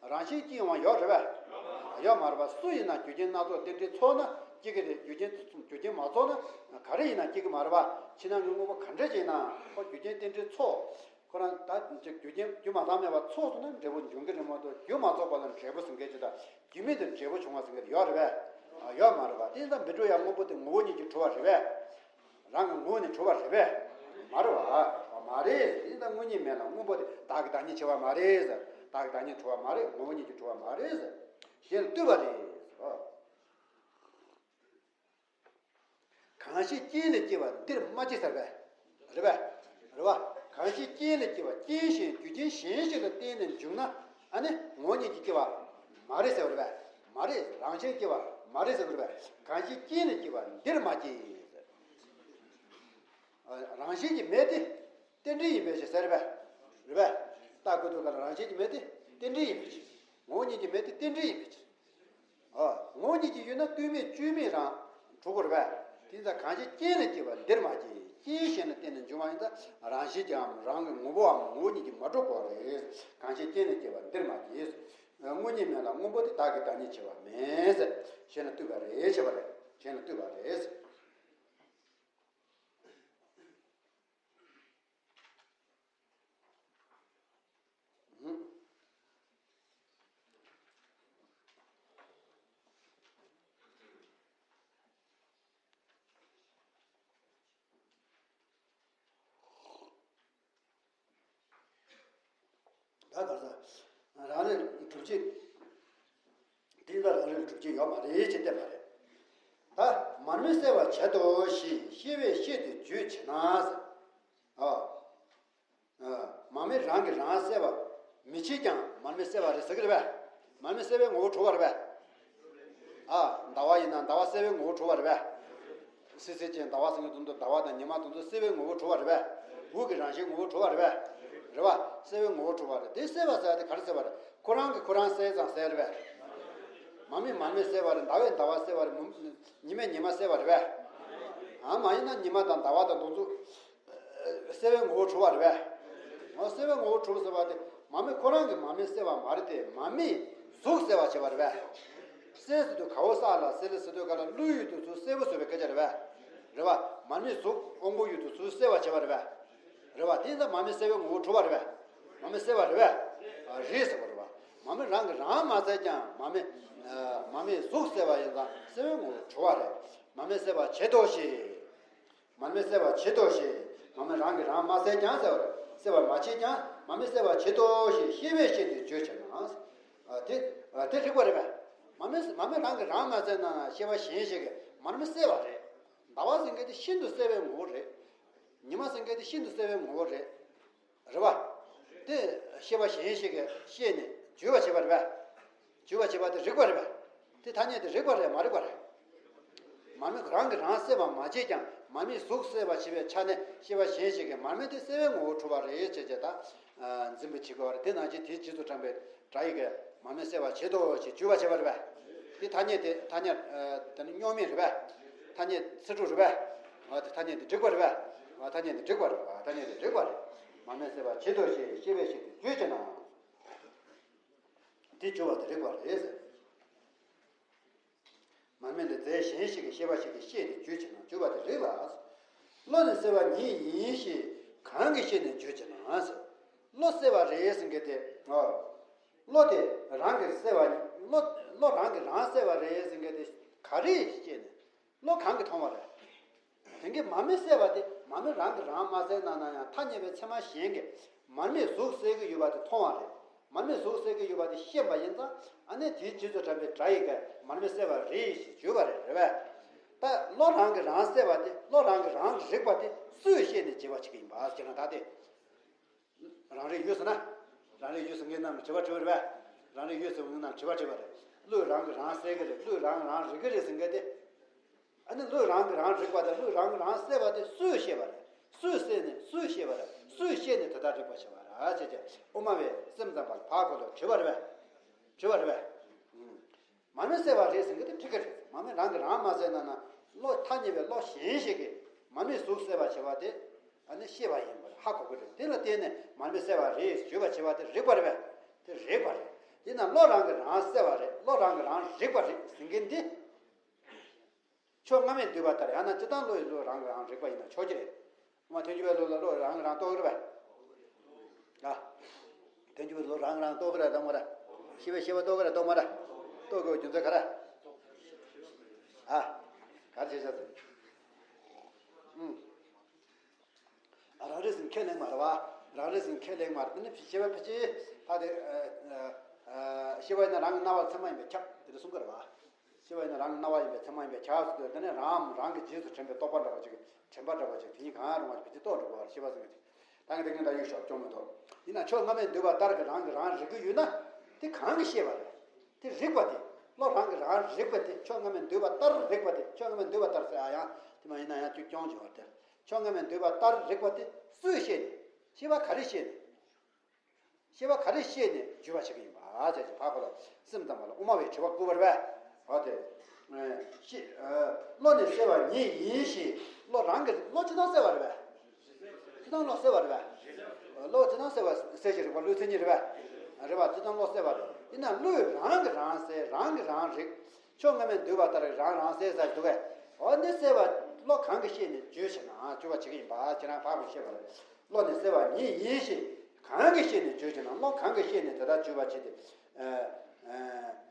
པས། རང་བཞིན་སྐྱེ་ཡོང་བ་ཡོད་རེད་པས། ཡོད་མ་རེད་པ། སུ་ཡིན་ན་རྒྱུ་རྐྱེན་སྣ་ཚོགས་རྟེན་འབྲེལ་ཚོགས་ན་སྐྱེ་གི་རེད། རྒྱུ་རྐྱེན་དེ་ཚོ་རྒྱུ་རྐྱེན་མ་ཚོགས་ན་ག་རེ་ཡིན་ན་སྐྱེ་གི་མ་རེད་པ། ཕྱི་ནང་གི་དངོས་པོ་ག་འདྲ་ཅིག་ཡིན་ན་ཁོ་རྒྱུ་རྐྱེན་རྟེན་འབྲེལ་ཚོགས། ཁོ་རང་ད་ཅིག་རྒྱུ་རྐྱེན་རྒྱུ་མ་ཚང་མེད་པ་ཚོགས་སོང་ན་འབྲས་བུ་འབྱུང་གི་རེད་མ་གཏོགས། རྒྱུ་མ་ཚོགས་པ་ལ་འབྲས་བུ་ཟེར་མཁན་ཅིག་དང་རྒྱུ་མེད་དུ་འབྲས་བུ་བྱུང་བ་ཟེར་མཁན་ཡོད་རེད་པས། ཡོད་མ་རེད་པ། དེ་ཡིན་ཙང་བཻ་ཌཱུརྱ་སྔོན་པོ་དེ་ངོ་བོ་ཉིད་ཀྱིས་གྲུབ་པ་རེད་པས། རང་གི་ངོ་བོ་ནས་གྲུབ་པ་རེད་པས། མ་རེད་པ། མ་རེད། དེ་ཡིན་ཙང་དངོས་ཉིད་མེད་ལ་སྔོན་པོ་དེ་བདག་གི་བདག་ཉིད་བྱེད་པ་མ་རེད། བདག་གི་བདག་ཉིད་གྲུབ་པ་མ་རེད། ངོ་བོ་ཉིད་ཀྱིས་གྲུབ་པ་མ་རེད། གཞན་ལ་ལྟོས་པ་རེད། གང་ཞིག་རྐྱེན་ལས་སྐྱེ་བ་འདིར་མ་སྐྱེས་ཟེར་བས། རེད་པས། རེད་པ། གང་ཞིག་རྐྱེན་ལས་སྐྱེ་བ་རྐྱེན་གཞན་རྒྱུ་རྐྱེན་གཞན་ཞིག་ལ་བརྟེན་ནས་འབྱུང་ན་ཨ་ནི་ངོ་བོ་ཉིད་ཀྱིས་སྐྱེ་བ་མ་རེད་ཟེར་བ་རེད་པས། མ་རེད། རང་བཞིན་སྐྱེ་བ་མ་རེད་ཟེར་བ་རེད་པས། གང་ཞིག་རྐྱེན་ལས་སྐྱེ་བ་འདིར་མ་སྐྱེས་ཟེར། རང་བཞིན་གྱིས་མེད་དེ། རྟེན་འབྲེལ་ཡིན་པའི་ཕྱིར་ཟེར་བས། རེད་པས། རྟགས་ཀུན་ཏུ་ག་ལ་རང་བཞིན་གྱིས་མེད་དེ། རྟེན་འབྲེལ་ཡིན་པའི་ཕྱིར། ངོ་བོ་ཉིད་ཀྱིས་མེད་དེ་རྟེན་འབྲེལ་ཡིན་པའི་ཕྱིར། ཨ། ངོ་བོ་ཉིད་ཀྱིས་ཡོད་ན་ལྟོས་མེད་བཅོས་མེད་རང་གྲུབ་དགོས་རེད་པས། དེ་ཙང་གང་ཞིག་རྐྱེན་ལས་སྐྱེ་བ་འདིར་མ་སྐྱེས། རྐྱེན་གཞན་ལ་བརྟེན་ནས་འབྱུང་བ་ཡིན་ཙང་རང་བཞིན་གྱིས་རང་གི་ངོ་བོའམ་ངོ་བོ་ཉིད་ཀྱིས་མ་གྲུབ་པ་རེད། གང་ཞིག་རྐྱེན་ལས་སྐྱེ་བ་འདིར་མ་སྐྱེས། དངོས་ཉིད་མེད་ལ་སྔོན་པོ་དེ་བདག་གི་བདག་ཉིད་བྱེད་པ་མེད་ཟེར། གཞན་ལ་ལྟོས་པ་རེད། བྱེད་པ་རེད། གཞན་ལ་ལྟོས་པ་རེད་ཟེར། ད་ག་ས་རང་རེ་གྲུབ་ཆེད། དེ་ལ་རང་རེ་གྲུབ་ཆེད་ཡོད་མ་རེད་ཅེས་བསྟན་པ་རེད། ད་མར་མེ་གསལ་བར་བྱེད་དོ་ཞེས་ཤེས་པས་ཤེས་ཏེ་བརྗོད་བྱེད་ན། ཨ། མར་མེ་རང་གིས་རང་གསལ་བར་མི་བྱེད་ཀྱང་མར་མེ་གསལ་བ་རེད་ཟེར་གི་རེད་པས། མར་མེ་གསལ་བའི་ངོ་བོ་གྲུབ་པ་རེད་པས། ཨ། ཟླ་བ་ཡིན་ན་ཟླ་བ་གསལ་བའི་ངོ་བོ་གྲུབ་པ་རེད་པས། སི་སི་ཅན་ཟླ་བ་ཟེར་མཁན་དེ་ཚོ་ཟླ་བ་དང་ཉི་མ་དེ་ཚོ་གསལ་བའི་ངོ་བོ་གྲུབ་པ་རེད་པས། འོད་ཀྱི་རང་བཞིན་ངོ་བོ་གྲུབ་པ་རེད་པས། རེད་པ། གསལ་བའི་ངོ་བོ་གྲུབ་པ་རེད། དེ་གསལ་བ་ཟེར་བ་དེ་ག་རེ་གསལ་བ་རེད། ཁོ་རང་གིས་ཁོ་རང་གསལ་ཙང་གསལ་རེད་པས། མར་མེས་མར་མེ་གསལ་བ་རེད། ཟླ་བས་ཟླ་བ་གསལ་བ་རེད། ཉི་མས་ཉི་མ་གསལ་བ་རེད་པས། ཨ། མ་ཡིན་ན་ཉི་མ་དང་ཟླ་བ་དང་དེ་ཚོ་གསལ་བའི་ངོ་བོ་གྲུབ་པ་རེད་པས། འོ། གསལ་བའི་ངོ་བོ་གྲུབ་ཟེར་བ་དེ་མར་མེ་ཁོ་རང་གིས་མར་མེ་གསལ་བ་མ་རེད་དེ། མར་མེའི་གཟུགས་གསལ་བར་བྱེད་པ་རེད་པས། གསལ་ཟེར་དུས་ག་བོ་ས་ལ་གསལ་ལ་ཟེར་དུས་ག་ལ་ཀླུ་ཡུལ་དུ་ཚུར་གསལ་པོ་བཟོ་བའི་སྐད་ཆ་རེད་པས། རེད་པ། མར་མེའི་གཟུགས་དབང་པོ་ཡུལ་དུ་ཚུར་གསལ་བར་བྱེད་པ་རེད་པས། རེད་པ། དེ་ཡིན་ཙང་མར་མེ་གསལ་བའི་ངོ་བོ་གྲུབ་པ་རེད་པས། མར་མེ་གསལ་བ་རེད་པས། རེད་ཟེར་བ་རེད་པ། མར་མེ་རང་གིས་རང་མ་གསལ་ཀྱང་མར་མེ། མར་མེའི་གཟུགས་གསལ་བ་ཡིན་ཙང་གསལ་བའི་ངོ་བོ་གྲུབ་པ་རེད། མར་མེ་གསལ་བར་བྱེད་དོ་ཞེས། མར་མེ་གསལ་བར་བྱེད་དོ་ཞེས། མར་མེ་རང་གིས་རང་མ་གསལ་ཀྱང་ཟེར་བ་རེད། གསལ་བར་མ་བྱེད་ཀྱང་མར་མེ་གསལ་བར་བྱེད་དོ་ཞེས་ཤེས་པས་ཤེས་ཏེ་བརྗོད་བྱེད་ན། དེ་དེ་རིགས་པ་རེད་པས། མར་མེ་མར་མེ་རང་གིས་རང་མ་གསལ་ན་ཤེས་པ་གཞན་ཞིག་གིས་མར་མེ་གསལ་བ་རེད། ཟླ་བ་ཟེར་མཁན་དེ་ཤིན་ཏུ་གསལ་བའི་ངོ་བོ་རེད། ཉི་མ་ཟེར་མཁན་དེ་ཤིན་ཏུ་གསལ་བའི་ངོ་བོ་རེད། རེད་པ། དེ་ཤེས་པ་གཞན་ཞིག་གིས་ཤེས་ནས་བརྗོད་པར་བྱེད་པ་རེད་པས། བརྗོད་པར་བྱེད་པ་དེ་རིགས་པ་རེད་པས། དེ་ཐ་སྙད་དེ་རིགས་པ་རེད་མ་རིགས་པ་རེད། མར་མེ་རང་གིས་རང་གསལ་བར་མ་བྱེད་ཀྱང་མར་མེའི་གཟུགས་གསལ་བར་བྱེད་པའི་ཆ་ནས་ཤེས་པ་གཞན་ཞིག་གིས་མར་མེ་དེ་གསལ་བའི་ངོ་བོར་གྲུབ་པ་རེད་ཅེས་བྱས་ད། འཛིན་པ་བྱེད་དགོས་པ་རེད། དེ་ནང་བཞིན་དེའི་རྗེས་སུ་འབྲངས་པའི་སྒྲ་ཡིས་ཀྱིས་མར་མེ་གསལ་བར་བྱེད་དོ་ཞེས་བརྗོད་པར་བྱེད་པ་རེད་པས། དེ་ཐ་སྙད་དེ་ཐ་སྙད་དེ་ནི་རྙོག་མེད་རེད་པས། ཐ་སྙད་ཚིག་གྲོགས་རེད་པས། འོ་དེ་ཐ་སྙད་དེ་འགྲིག་པ་རེད་པས། འོ་ཐ་སྙད་དེ་འགྲིག་པ་རེད་པས། ཐ་སྙད་དེ་འགྲིག་པ་རེད། མར་མེ་གསལ་བར་བྱེད་དོ་ཞེས་ཤེས་པས་ཤེས་ཏེ་བརྗོད་བྱེད་ན། དེ་བརྗོད་པ་དེ་རིགས་པ་རེད་ཟེར། མར་མེ་ལས་རྫས་གཞན་ཞིག་གིས་ཤེས་པ་ཞིག་གིས་ཤེས་ཏེ་བརྗོད་བྱེད་ན་བརྗོད་པ་དེ་རིགས་ལ། བློ་ནི་གསལ་བ་ཉིད་ཡིན་ཞེས་གང་གིས་ཤེས་ནས་བརྗོད་བྱེད་ན་ཟེར། བློ་གསལ་བ་རེད་ཟེར་མཁན་དེ། ཨོ། བློ་དེ་རང་གིས་གསལ་བ། བློ་བློ་རང་གིས་རང་གསལ་བ་རེད་ཟེར་མཁན་དེ་ག་རེ་ཤེས་ནས། བློ་གང་གིས་མཐོང་བ་རེད། དེང་གི་མར་མེ་གསལ་བ་དེ་མར་མེ་རང་གིས་རང་མ་གསལ་ན་ན་ཡང་ཐ་སྙད་པའི་ཚད་མ་གཞན་གྱིས་མར་མེའི་གཟུགས་གསལ་གྱི་ཡོད་པ་དེ་མཐོང་བ་རེད། མར་མེ་གཟུགས་གསལ་གྱི་ཡོད་པ་དེ་ཤེས་པ་ཡིན་ཙང་། ཨ་ནི་དེའི་རྗེས་སུ་འབྲངས་པའི་སྒྲ་ཡི་གེ་མར་མེ་གསལ་བ་རེད་ཞེས་བརྗོད་པ་རེད། རེད་པས། ད་བློ་རང་གིས་རང་གསལ་བ་དེ། བློ་རང་གིས་རང་རིག་པ་དེ་སུས་ཤེས་ནས་བྱས་པ་བྱེད་ཀྱི་ཡིན་པ་ཞེ་ན། ད་དེ་རང་རིག་ཡོད་ཟེར་ན། རང་རིག་ཡོད་ཟེར་མཁན་རྣམས་ལ་དྲི་བ་དྲི་བ་རེད་པས། རང་རིག་ཡོད་ཟེར་མཁན་རྣམས་ལ་དྲི་བ་དྲི་བ་རེད། བློས་རང་གིས་རང་གསལ་གྱི་རེད། བློས་རང་རང་རིག་གི་རེད་ཟེར་མཁན་དེ། ཨ་ནི་བློས་རང་གིས་རང་རིག་པ་དང་བློས་རང་གིས་རང་གསལ་བ་དེ་སུས་ཤེས་པ་རེད། སུས་གསལ་ནས་སུས་ཤེས་པ་རེད། སུས་ཤེས་ནས་དེ་ལྟར་རིག་པ་བྱེད་པ་རེད་ཅེས་བྱས། དབུ་མ་པས་སེམས་ཙམ་པ་ལ་ཕར་ཁོ་ལ་དྲི་བ་རེད་པས། དྲི་བ་རེད་པས། ཨུམ། མར་མེ་གསལ་བ་རེད་ཟེར་མཁན་དེ་འགྲིག་གི་རེད། མར་མེ་རང་གིས་རང་མ་གསལ་ན་ན། བློ་ཐ་སྙད་པའི་བློ་གཞན་ཞིག་གིས་མར་མེའི་གཟུགས་གསལ་བར་བྱེད་པ་དེ། ཨ་ནི་ཤེས་པ་ཡིན་པར་ཧ་གོ་གི་རེད། དེ་ལ་བརྟེན་ནས་མར་མེ་གསལ་བ་རེད་བརྗོད་པ་བྱེད་པ་དེ་རིག་པ་རེད་པས། དེ་རིག་པ་རེད། ཡིན་ན་བློ་རང་གིས་རང་གསལ་བ་རེད། བློ་རང་གིས་རང་རིག་པ་རེད་ཟེར་མཁན་འདི། ཕྱོགས་སྔ་མས་འདུས་པ་ལྟར་ཡང་ན་སྤྱིར་བཏང་བློ་ཡིས་བློ་རང་གིས་རང་རིག་པ་ཡིན་ན་ཆོག་གི་རེད། ཨ་མ་ཐལ་འགྱུར་བའི་བློ་ལ་བློ་རང་གིས་རང་རྟོགས་ཀྱི་རེད་པས། ཨ། ཐལ་འགྱུར་བའི་བློ་རང་གིས་རང་རྟོགས་ཀྱི་རེད་རྟོགས་མ་རེད། ཤེས་པས་ཤེས་པ་རྟོགས་ཀྱི་རེད་རྟོགས་མ་རེད། རྟོགས་དགོས་པའི་རྒྱུ་མཚན་ག་རེ། ཨ། ག་རེ་བྱས་བྱས་ཟེར། ཨུམ། རང་རིག་ཟེར་ཁས་ལེན་མ་རེད་པ། རང་རིག་ཟེར་ཁས་ལེན་མ་རེད། དེ་ནི་ཤེས་པ་ཕལ་ཆེར་ཕ་དེ། ཤེས་པ་ཡིན་ན་རང་གི་སྣང་བ་ཚད་མ་ཡིན་པས་ཁྱབ་དེ་འདྲ་གསུང་གི་རེད་པ། ཤེས་པ་ཡིན་ན་རང་གི་སྣང་བ་ཡིན་པས་ཚད་མ་ཡིན་པས་ཁྱབ་ཟེར་དུས། དེ་ནས་རང་རང་གི་རྗེས་སུ་དྲན་པའི་རྟོག་པ་འདྲ་བ་ཅིག་དྲན་པ་འདྲ་བ་ཅིག་དེ་གཉིས་གང་རུང་བ་ཅིག་དེ་རྟོགས་འགྲོ་དགོས་པ་རེད། ཤེས་པ་ཟེར་མཁན་དེ། ད་གིན་དེ་གཉིས་འདྲ་ཡོད་ཤོག་སྐྱོན་མི་འདུག་ཡིན་ན་ཕྱོགས་སྔ་མས་འདུས་པ་ལྟར་གྱི་རང་གིས་རང་རིག་གི་ཡོད་ན། དེ་གང་གིས་ཤེས་པ་རེད། དེ་རིག་པ་དེ། བློ་རང་གིས་རང་རིག་པ་དེ། ཕྱོགས་སྔ་མས་འདུས་པ་ལྟར་རིག་པ་དེ། ཕྱོགས་སྔ་མས་འདུས་པ་ལྟར་ཟེར་ཨ་ཡང་དེ་མ་ཡིན་ན་ཡང་ཅིག་སྐྱོན་བྱེད་པ་དེ། ཕྱོགས་སྔ་མས་འདུས་པ་ལྟར་རིག་པ་དེ་སུས་ཤེས་ནས། ཤེས་པ་ག་རེ་ཤེས་ནས། ཤེས་པ་ག་རེ་ཤེས་ནས་བརྗོད་པ་བྱེད་ཀྱི་ཡིན་པ་ཅེས་ཀྱི་ཕར་ཁོ་ལ་སེམས་ཙམ་པ་ལ་དབུ་མ་པས་དྲི་བ་བསྐུལ་བ་རེད་པས། འོ་དེ། ཤེས། བློ་ནི་གསལ་བ་ཉིད་ཡིན་ཞེས། བློ་རང་གི་བློ་ཅི་ལྟར་གསལ་བ་རེད་པས། ཅི་ལྟར་བློ་གསལ་བ་རེད་པས། བློ་ཅི་ལྟར་གསལ་བ་གསལ་བྱེད་རིག་པ་བློའི་མཚན་ཉིད་རེད་པས། རེད་པ། ཅི་ལྟར་བློ་གསལ་བ་རེད། ཡིན་ན་བློས་རང་གིས་རང་གསལ། རང་གིས་རང་རིག་ཕྱོགས་སྔ་མས་འདུས་པ་ལྟར་རང་རང་གསལ་ཟེར་འདུག་གས། འོ་འདི་གསལ་བ་བློ་གང་གིས་ཤེས་ནས་བརྗོད་བྱེད་ན་བརྗོད་པ་བྱེད་ཀྱི་ཡིན་པ་ཁྱེད་རང་ཕར་ཁོ་ཤེས་པ་རེད། བློ་ནི་གསལ་བ་ཉིད་ཡིན་ཞེས། གང་གིས་ཤེས་ནས་བརྗོད་བྱེད་ན། བློ་གང་གིས་ཤེས་ནས་དེ་ལྟར་བརྗོད་པ་བྱེད་དེ། ཨ། ཨ།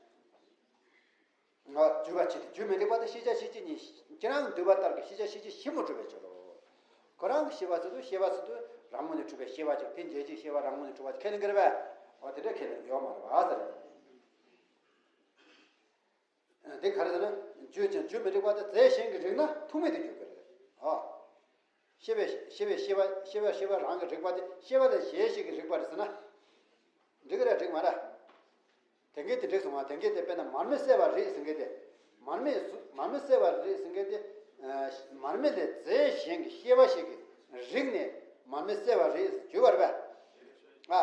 ང་བརྗོད་པ་བྱེད་དེ་རྒྱུ་མི་འགྲིག་པ་དང་ཤེས་བྱ་ཤེས་བྱེད་གཉིས། ཁྱེད་རང་གི་འདོད་པ་ལྟར་གྱི་ཤེས་བྱ་ཤེས་བྱེད་ཕྱི་མོ་གྲུབ་པའི་ཕྱིར་རོ། ཁོ་རང་གི་ཤེས་པ་ཟེར་དུས་ཤེས་པ་ཟེར་དུས་རང་ངོས་ནས་གྲུབ་པའི་ཤེས་པ་ཅིག་དེ་འཇལ་བྱེད་ཤེས་པ་རང་ངོས་ནས་གྲུབ་པ་ཅིག་ཁས་ལེན་གྱི་རེད་པས། འོ་དེ་འདྲ་ཁས་ལེན་ཡོད་མ་རེད་པ་ཟེར། དེ་ག་རེ་ཟེར་ན། བརྗོད་ཅིང་རྒྱུ་མི་འགྲིག་པ་དེ་རྫས་གཞན་གྱིས་རིག་ན་ཐུག་མེད་དུ་འགྱུར་གྱི་རེད། ཨ། ཤེས་པས་ཤེས་པས་ཤེས་པ་ཤེས་པས་ཤེས་པ་རང་གིས་རིག་པ་དེ་ཤེས་པ་ལས་གཞན་ཞིག་གིས་རིག་པ་རེད་ཟེར་ན། འགྲིག་གི་རེད་འགྲིག་མ་རེད། དེ་གས་དེ་འགྲིག་སོང་བ། དེ་གས་དེ་དཔེར་ན་མར་མེ་གསལ་བ་རེད་ཟེར་མཁན་དེ། མར་མེ་གཟུགས་མར་མེ་གསལ་བ་རེད་ཟེར་མཁན་དེ། ཨ། མར་མེ་ལས་རྫས་གཞན་གྱི་ཤེས་པ་ཞིག་གིས་རིག་ནས་མར་མེ་གསལ་བ་རེད་ཟེར་བརྗོད་པ་རེད་པས། ཨ།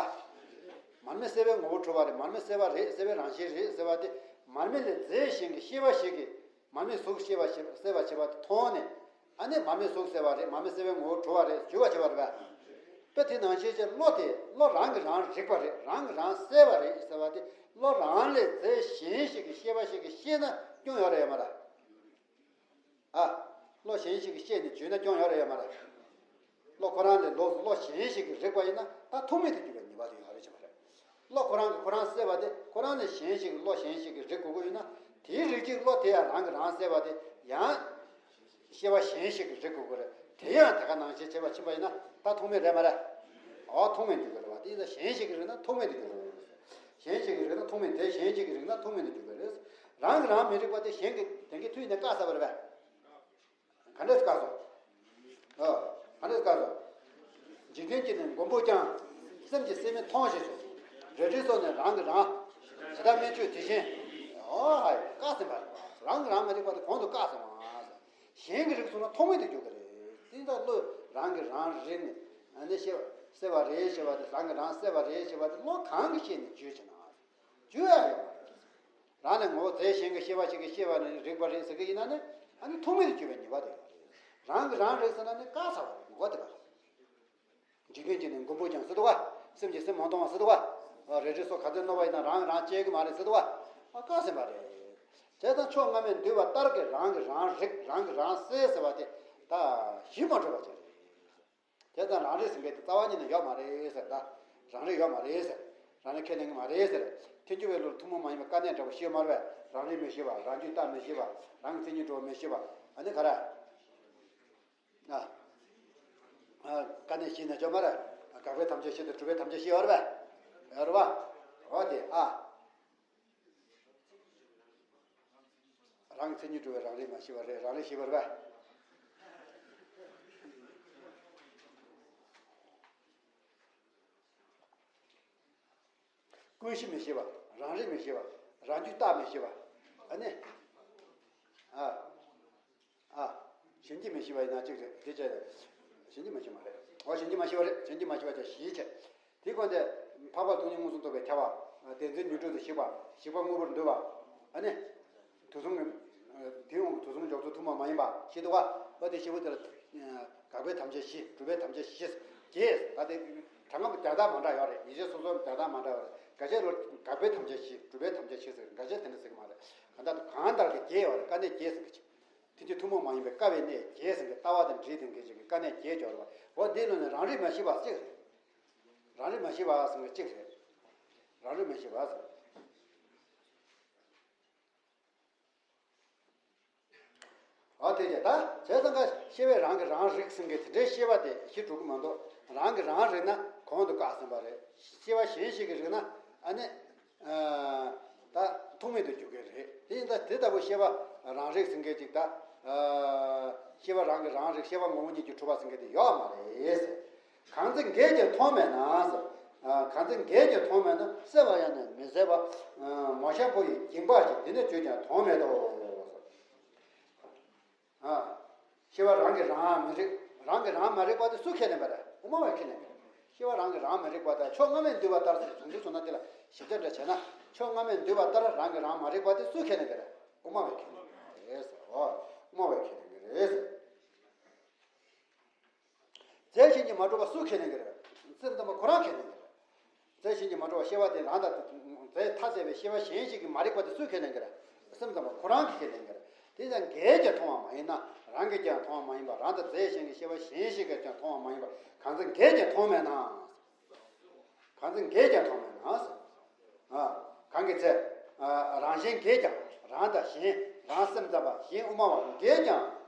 མར་མེ་གསལ་བའི་ངོ་བོ་གྲུབ་པ་རེད། མར་མེ་གསལ་བ་རེད། གསལ་བའི་རང་བཞིན་རེད་ཟེར་བ་དེ། མར་མེ་ལས་རྫས་གཞན་གྱི་ཤེས་པ་ཞིག་གིས་མར་མེའི་གཟུགས་ཤེས་པ་ཞིག་གསལ་བར་བྱེད་པ་དེ་མཐོང་ནས། ཨ་ནི་མར་མེའི་གཟུགས་གསལ་བ་རེད། མར་མེ་གསལ་བའི་ངོ་བོ་གྲུབ་པ་རེད་བརྗོད་པ་བྱེད་པ་རེད་པས། དཔེ་དེ་ནང་བཞིན་བྱས་བློ་དེ་བློ་རང་གིས་རང་རིག་པ་རེད། རང་གིས་རང་གསལ་བ་རེད་ཟེར་བ་དེ། བློ་རང་ལས་རྫས་གཞན་ཞིག་གི་ཤེས་པ་ཞིག་གིས་ཤེས་ན་སྐྱོན་ཡོད་རེད་ཡོད་མ་རེད། ཨ། བློ་གཞན་ཞིག་གིས་ཤེས་ནས་བརྗོད་ན་སྐྱོན་ཡོད་རེད་ཡོད་མ་རེད། བློ་ཁོ་རང་ལས་ལོགས་སུ་བློ་གཞན་ཞིག་གིས་རིག་པ་ཡིན་ན་ད་ཐུག་མེད་དུ་འགྱུར་བའི་ཉེས་པ་དེ་ཡོད་རེད་བྱས་པ་རེད། བློ་ཁོ་རང་གིས་ཁོ་རང་གསལ་བ་དེ་ཁོ་རང་ལས་གཞན་ཞིག་གིས་བློ་གཞན་ཞིག་གིས་རིག་དགོས་ཀྱི་ཡོད་ན། དེའི་རིག་བྱེད་བློ་དེ་ཡང་རང་གིས་རང་གསལ་བ་དེ་ཡང་ཤེས་པ་གཞན་ཞིག་གིས་རིག་དགོས་ཀྱི་རེད། དེ་ཡང་དེ་ག་ནང་བཞིན་བྱེད་པ་ཕྱིན་པ་ཡིན་ན་ད་ཐུག་མེད་རེད་མ་རེད། འོ་ཐུག་མེད་འགྱུར་གྱི་རེད་བ། དེ་ཡིན་ཙང་གཞན་ཞིག་གིས་རིག་ན་ཐུག་མེད་དུ་འགྱུར་གྱི་རེད། གཞན་ཞིག་གིས་རིག་ན་ཐུག་མེད། དེ་གཞན་ཞིག་གིས་རིག་ན་ཐུག་མེད་དུ་འགྱུར་གྱི་རེད། རང་གིས་རང་མི་རིག་པ་དེ་གཞན་གྱིས་དེང་གི་མཐུད་ནས་བཀག་ཚར་བ་རེད་པས། ག་འདྲས་བཀག་སོང་། ཨ། ག་འདྲས་བཀག་སོང་། འཇིག་རྟེན་གྱི་ནི་མགོན་པོ་ཀྱང་། སེམས་ཀྱིས་སེམས་མི་མཐོང་ཞེས་སོ། རལ་གྲིའི་སོ་ནི་རང་གིས་རང་། ཇི་ལྟར་སྨན་བཅོས་དེ་བཞིན། ཨོ་ཧའི་བཀག་ཟིན་པ་རེད། རང་གིས་རང་མི་རིག་པ་དེ་གོང་དུ་བཀག་སོང་བ། གཞན་གྱིས་རིག་སོང་ན་ཐུག་མེད་དུ་འགྱུར་གྱི་རེད། དེ་ལྟར་བློས་རང་གིས་རང་རིག་ནས་ཨ་ནི་ཤེས་པ་གསལ་བ་རེད་ཞེས་པ་དེ། རང་གིས་རང་གསལ་བ་རེད་ཞེས་པ་དེ་བློ་གང་གིས་ཤེས་ནས་བརྗོད་བྱེད་ན། བརྗོད་ཡ་ཡོད་མ་རེད། རང་ལས་ངོ་བོ་རྫས་གཞན་གྱི་ཤེས་པ་ཞིག་གིས་ཤེས་པ་ནི་རིག་པ་རེད་ཟེར་གྱི་ཡིན་ན་ནི་ཨ་ནི་ཐུག་མེད་དུ་གྱུར་པའི་ཉེས་པ་དེ་ཡོད་རེད། རང་གིས་རང་རིག་ཟེར་ན་ནི་བཀག་ཚར་བ་རེད། ངོ་བོ་དེ་ག་རེད། འཇིག་རྟེན་གྱི་ནི་མགོན་པོ་ཀྱང་ཟེར་འདུག་ག་སེམས་ཀྱིས་སེམས་མ་མཐོང་བ་ཟེར་འདུག་ག་རལ་གྲིའི་སོ་ག་ཚོད་རྣོ་བ་ཡིན་ན་རང་རང་གཅེས་ཀྱི་མ་རེད་ཟེར་འདུག་ག་ཨ་བཀག་ཟིན་པ་རེད། བྱས་ཙང་ཕྱོགས་སྔ་མས་འདུས་པ་ལྟར་གྱི་རང་གིས་རང་རིག་རང་གིས་རང་གསལ་ཟེར་བ་དེ་ད་གཞི་མ་གྲུབ་པ་ཅིག་རེད། དེ་ཙང་རང་རིག་ཟེར་མཁན་དེ་རྩ་བ་ཉིད་ནས་ཡོད་མ་རེད་ཟེར། ད་རང་རིག་ཡོད་མ་རེད་ཟེར། རང་རིག་ཁས་ལེན་གྱི་མ་རེད་ཟེར། ཐལ་འགྱུར་བའི་བློ་ལ་ཐུན་མོང་མ་ཡིན་པའི་དཀའ་གནད་འདྲ་བོ་ཤེས་ཡོད་མ་རེད་པས། རང་རིག་མི་ཤེས་པ། རང་རྒྱུད་ལྟ་མི་ཤེས་པ། རང་གི་མཚན་ཉིད་འགྲོ་བ་མི་ཤེས་པ། ཨ་ནི་ག་རེ། ཨ། ཨ། དཀའ་གནད་ཤེས་ན་ཅོ་མ་རེད། དགག་པའི་དམ་བཅའ་ཤེས་དང་སྒྲུབ་པའི་དམ་བཅའ་ཤེས་ཡོད་རེད་པས། ཡོད་རེད་པ། མཚན་ཉིད་གྲུབ་པའི་རང་རིག་མ་ཤེས་པ་རེད། རང་རིག་ཤེས་པ་རེད་པ། ཀུན་གཞི་མི་ཤེས་པ། རང་རིག་མི་ཤེས་པ། རང་རྒྱུད་རྟག་མི་ཤེས་པ། ཨ་ནི། ཨ། ཨ། གཞན་གྱིས་མི་ཤེས་པ་ཡིན་ན་གཅིག་རེད། དེ་བྱས་ཏེ། གཞན་གྱིས་མི་ཤེས་མ་རེད། འོ་གཞན་གྱིས་མ་ཤེས་པ་རེད། གཞན་གྱིས་མ་ཤེས་པ་བྱས་བཞི་བྱས། དེ་ཀུན་དེ། འཕགས་པ་སྟོང་ཉིད་མངོན་སུམ་རྟོགས་པའི་ཁྱབ་པ། བདེན་འཛིན་ཉོན་སྒྲིབ་ཏུ་ཞིག་པ། ཞིག་པ་དངོས་པོར་འདུ་བ། ཨ་ནི། དུག་གསུམ་གྱི། དེའི་དབང་གིས་དུག་གསུམ་འཇོག་ཚུལ་ཐུན་མོང་མ་ཡིན་པ་ཞིག་འདུག་པ། འོ་དེ་བཞི་པོ་དེ་ལ། དགག་པའི་དམ་བཅའ་བཞི། སྒྲུབ་པའི་དམ་བཅའ་བཞི། བརྒྱད། ད་དེ། གྲངས་ཀ་རྒྱག་སྟངས་མ་འདྲ་ཡོད་རེད། ཡིག་ཆ་སོ་སོར་རྒྱག་སྟངས་མ་འདྲ་ཡོད་རེད། འགའ་ཤས་ལ་དགག་པའི་དམ་བཅའ་བཞི། སྒྲུབ་པའི་དམ་བཅའ་བཞི་ཟེར། འགའ་ཤས་དེ་འདྲ་ཟེར་གྱི་མ་རེད། གང་ལྟར་གང་ལྟར་གྱི་བརྒྱད་ཡོད་རེད། དཀའ་གནད་བརྒྱད་ཟེར་གྱི། དེ་ཚོ་ཐུན་མོང་མ་ཡིན་པའི་དཀའ་བའི་གནད་བརྒྱད་ཟེར་གྱི། ལྟ་བ་དང་འདྲིས་ལྡན་གྱི་ཅིག་གི་དཀའ་གནད་བརྒྱད་ཡོད་རེད་པ། འོ་འདིའི་ནང་ནས་རང་རིག་མ་ཤེས་པ་གཅིག་རེད། རང་རིག་མ་ཤེས་པ་ཟེར་གྱི་གཅིག་རེད། རང་རིག་མ་ཤེས་པ་ཟེར། ཨ་དེ་རེད་ད། བྱས་ཙང་ཀ་ཤེས་པས་རང་གིས་རང་རིག་ཟེར་མཁན་དེ་འདྲའི་ཤེས་པ་དེ་གཞི་གྲུབ་ཀྱི་མ་འདུག་རང་གིས་རང་རིག་ན་གོང་དུ་བཀག་ཟིན་པ་རེད། ཤེས་པ་གཞན་ཞིག་གིས་རིག་ན་ཨ་ནི། ཨ། ད་ཐུག་མེད་དུ་འགྱུར་གྱི་རེད། དེ་ཡིན་ཙང་དེ་ལྟ་བུ་ཤེས་པ་རང་རིག་ཟེར་མཁན་ཅིག་ད། ཨ། ཤེས་པ་རང་གིས་རང་རིག་ཤེས་པ་ངོ་བོ་ཉིད་ཀྱིས་གྲུབ་པ་ཟེར་མཁན་དེ་ཡོད་མ་རེད། གང་ཚེ་འགས་ཀྱང་མཐོང་མེད་ན་ཟེར། ཨ། གང་ཚེ་འགས་ཀྱང་མཐོང་མེད་ན། གསལ་བ་ཡང་ན་མི་གསལ་བ། ཨ། མོ་གཤམ་བུ་ཡི་འགྱིང་བག་བཞིན། དེ་ནས་བརྗོད་ཀྱང་དོན་མེད་དོ། ཨ། ཤེས་པ་རང་གིས་རང་མི་རིག་རང་གིས་རང་མ་རིག་པ་དེ་སུས་ཁས་ལེན་པ་རེད། དབུ་མ་བས་ཁས་ལེན་པ་རེད། ཤེས་པ་རང་གིས་རང་མ་རིག་པ་དང་ཕྱོགས་སྔ་མས་འདུས་པ་ལྟར་ཟེར་བྱུང་ཚུལ་སོང་ན། དེ་ལ་ཞིབ་ཆ་འདྲ་བྱས་ན། ཕྱོགས་སྔ་མས་འདུས་པ་ལྟར་རང་གིས་རང་མ་རིག་པ་དེ་སུས་ཁས་ལེན་པ་རེད། དབུ་མ་བས་ཁས་ལེན་པ་རེད་ཟེར། འོ། དབུ་མ་བས་ཁས་ལེན་པ་རེད་ཟེར། རྫས་གཞན་གྱིས་མ་གྲུབ་པ་སུས་ཁས་ལེན་གྱི་རེད། སེམས་ཙམ་པ་ཁོ་རང་ཁས་ལེན་གྱི་རེད། རྫས་གཞན་གྱིས་མ་གྲུབ་པ་ཤེས་པ་དེ་རང་དང་། རྫས་ཐ་དད་པའི་ཤེས་པ་གཞན་ཞིག་གིས་མ་རིག་པ་དེ་སུས་ཁས་ལེན་གྱི་རེད། སེམས་ཙམ་པ་ཁོ་རང་གིས་ཁས་ལེན་གྱི་རེད། དེ་ཡང་འགས་ཀྱང་མཐོང་བ་མ་ཡིན་ན། རང་གིས་ཀྱང་མཐོང་བ་མ་ཡིན་པ། རང་དང་རྫས་གཞན་གྱི་ཤེས་པ་གཞན་ཞིག་གིས་ཀྱང་མཐོང་བ་མ་ཡིན་པ། གང་ཚེ་འགས་ཀྱང་མཐོང་མེད་ན། གང་ཚེ་འགས་ཀྱང་མཐོང་མེད་ན། ཨ། གང་གི་ཚེ། ཨ། རང་གཞན་འགས་ཀྱང་། རང་དང་གཞན། རང་སེམས་ཙམ་པ། གཞན་དབུ་མ་བ་འགས་ཀྱང་།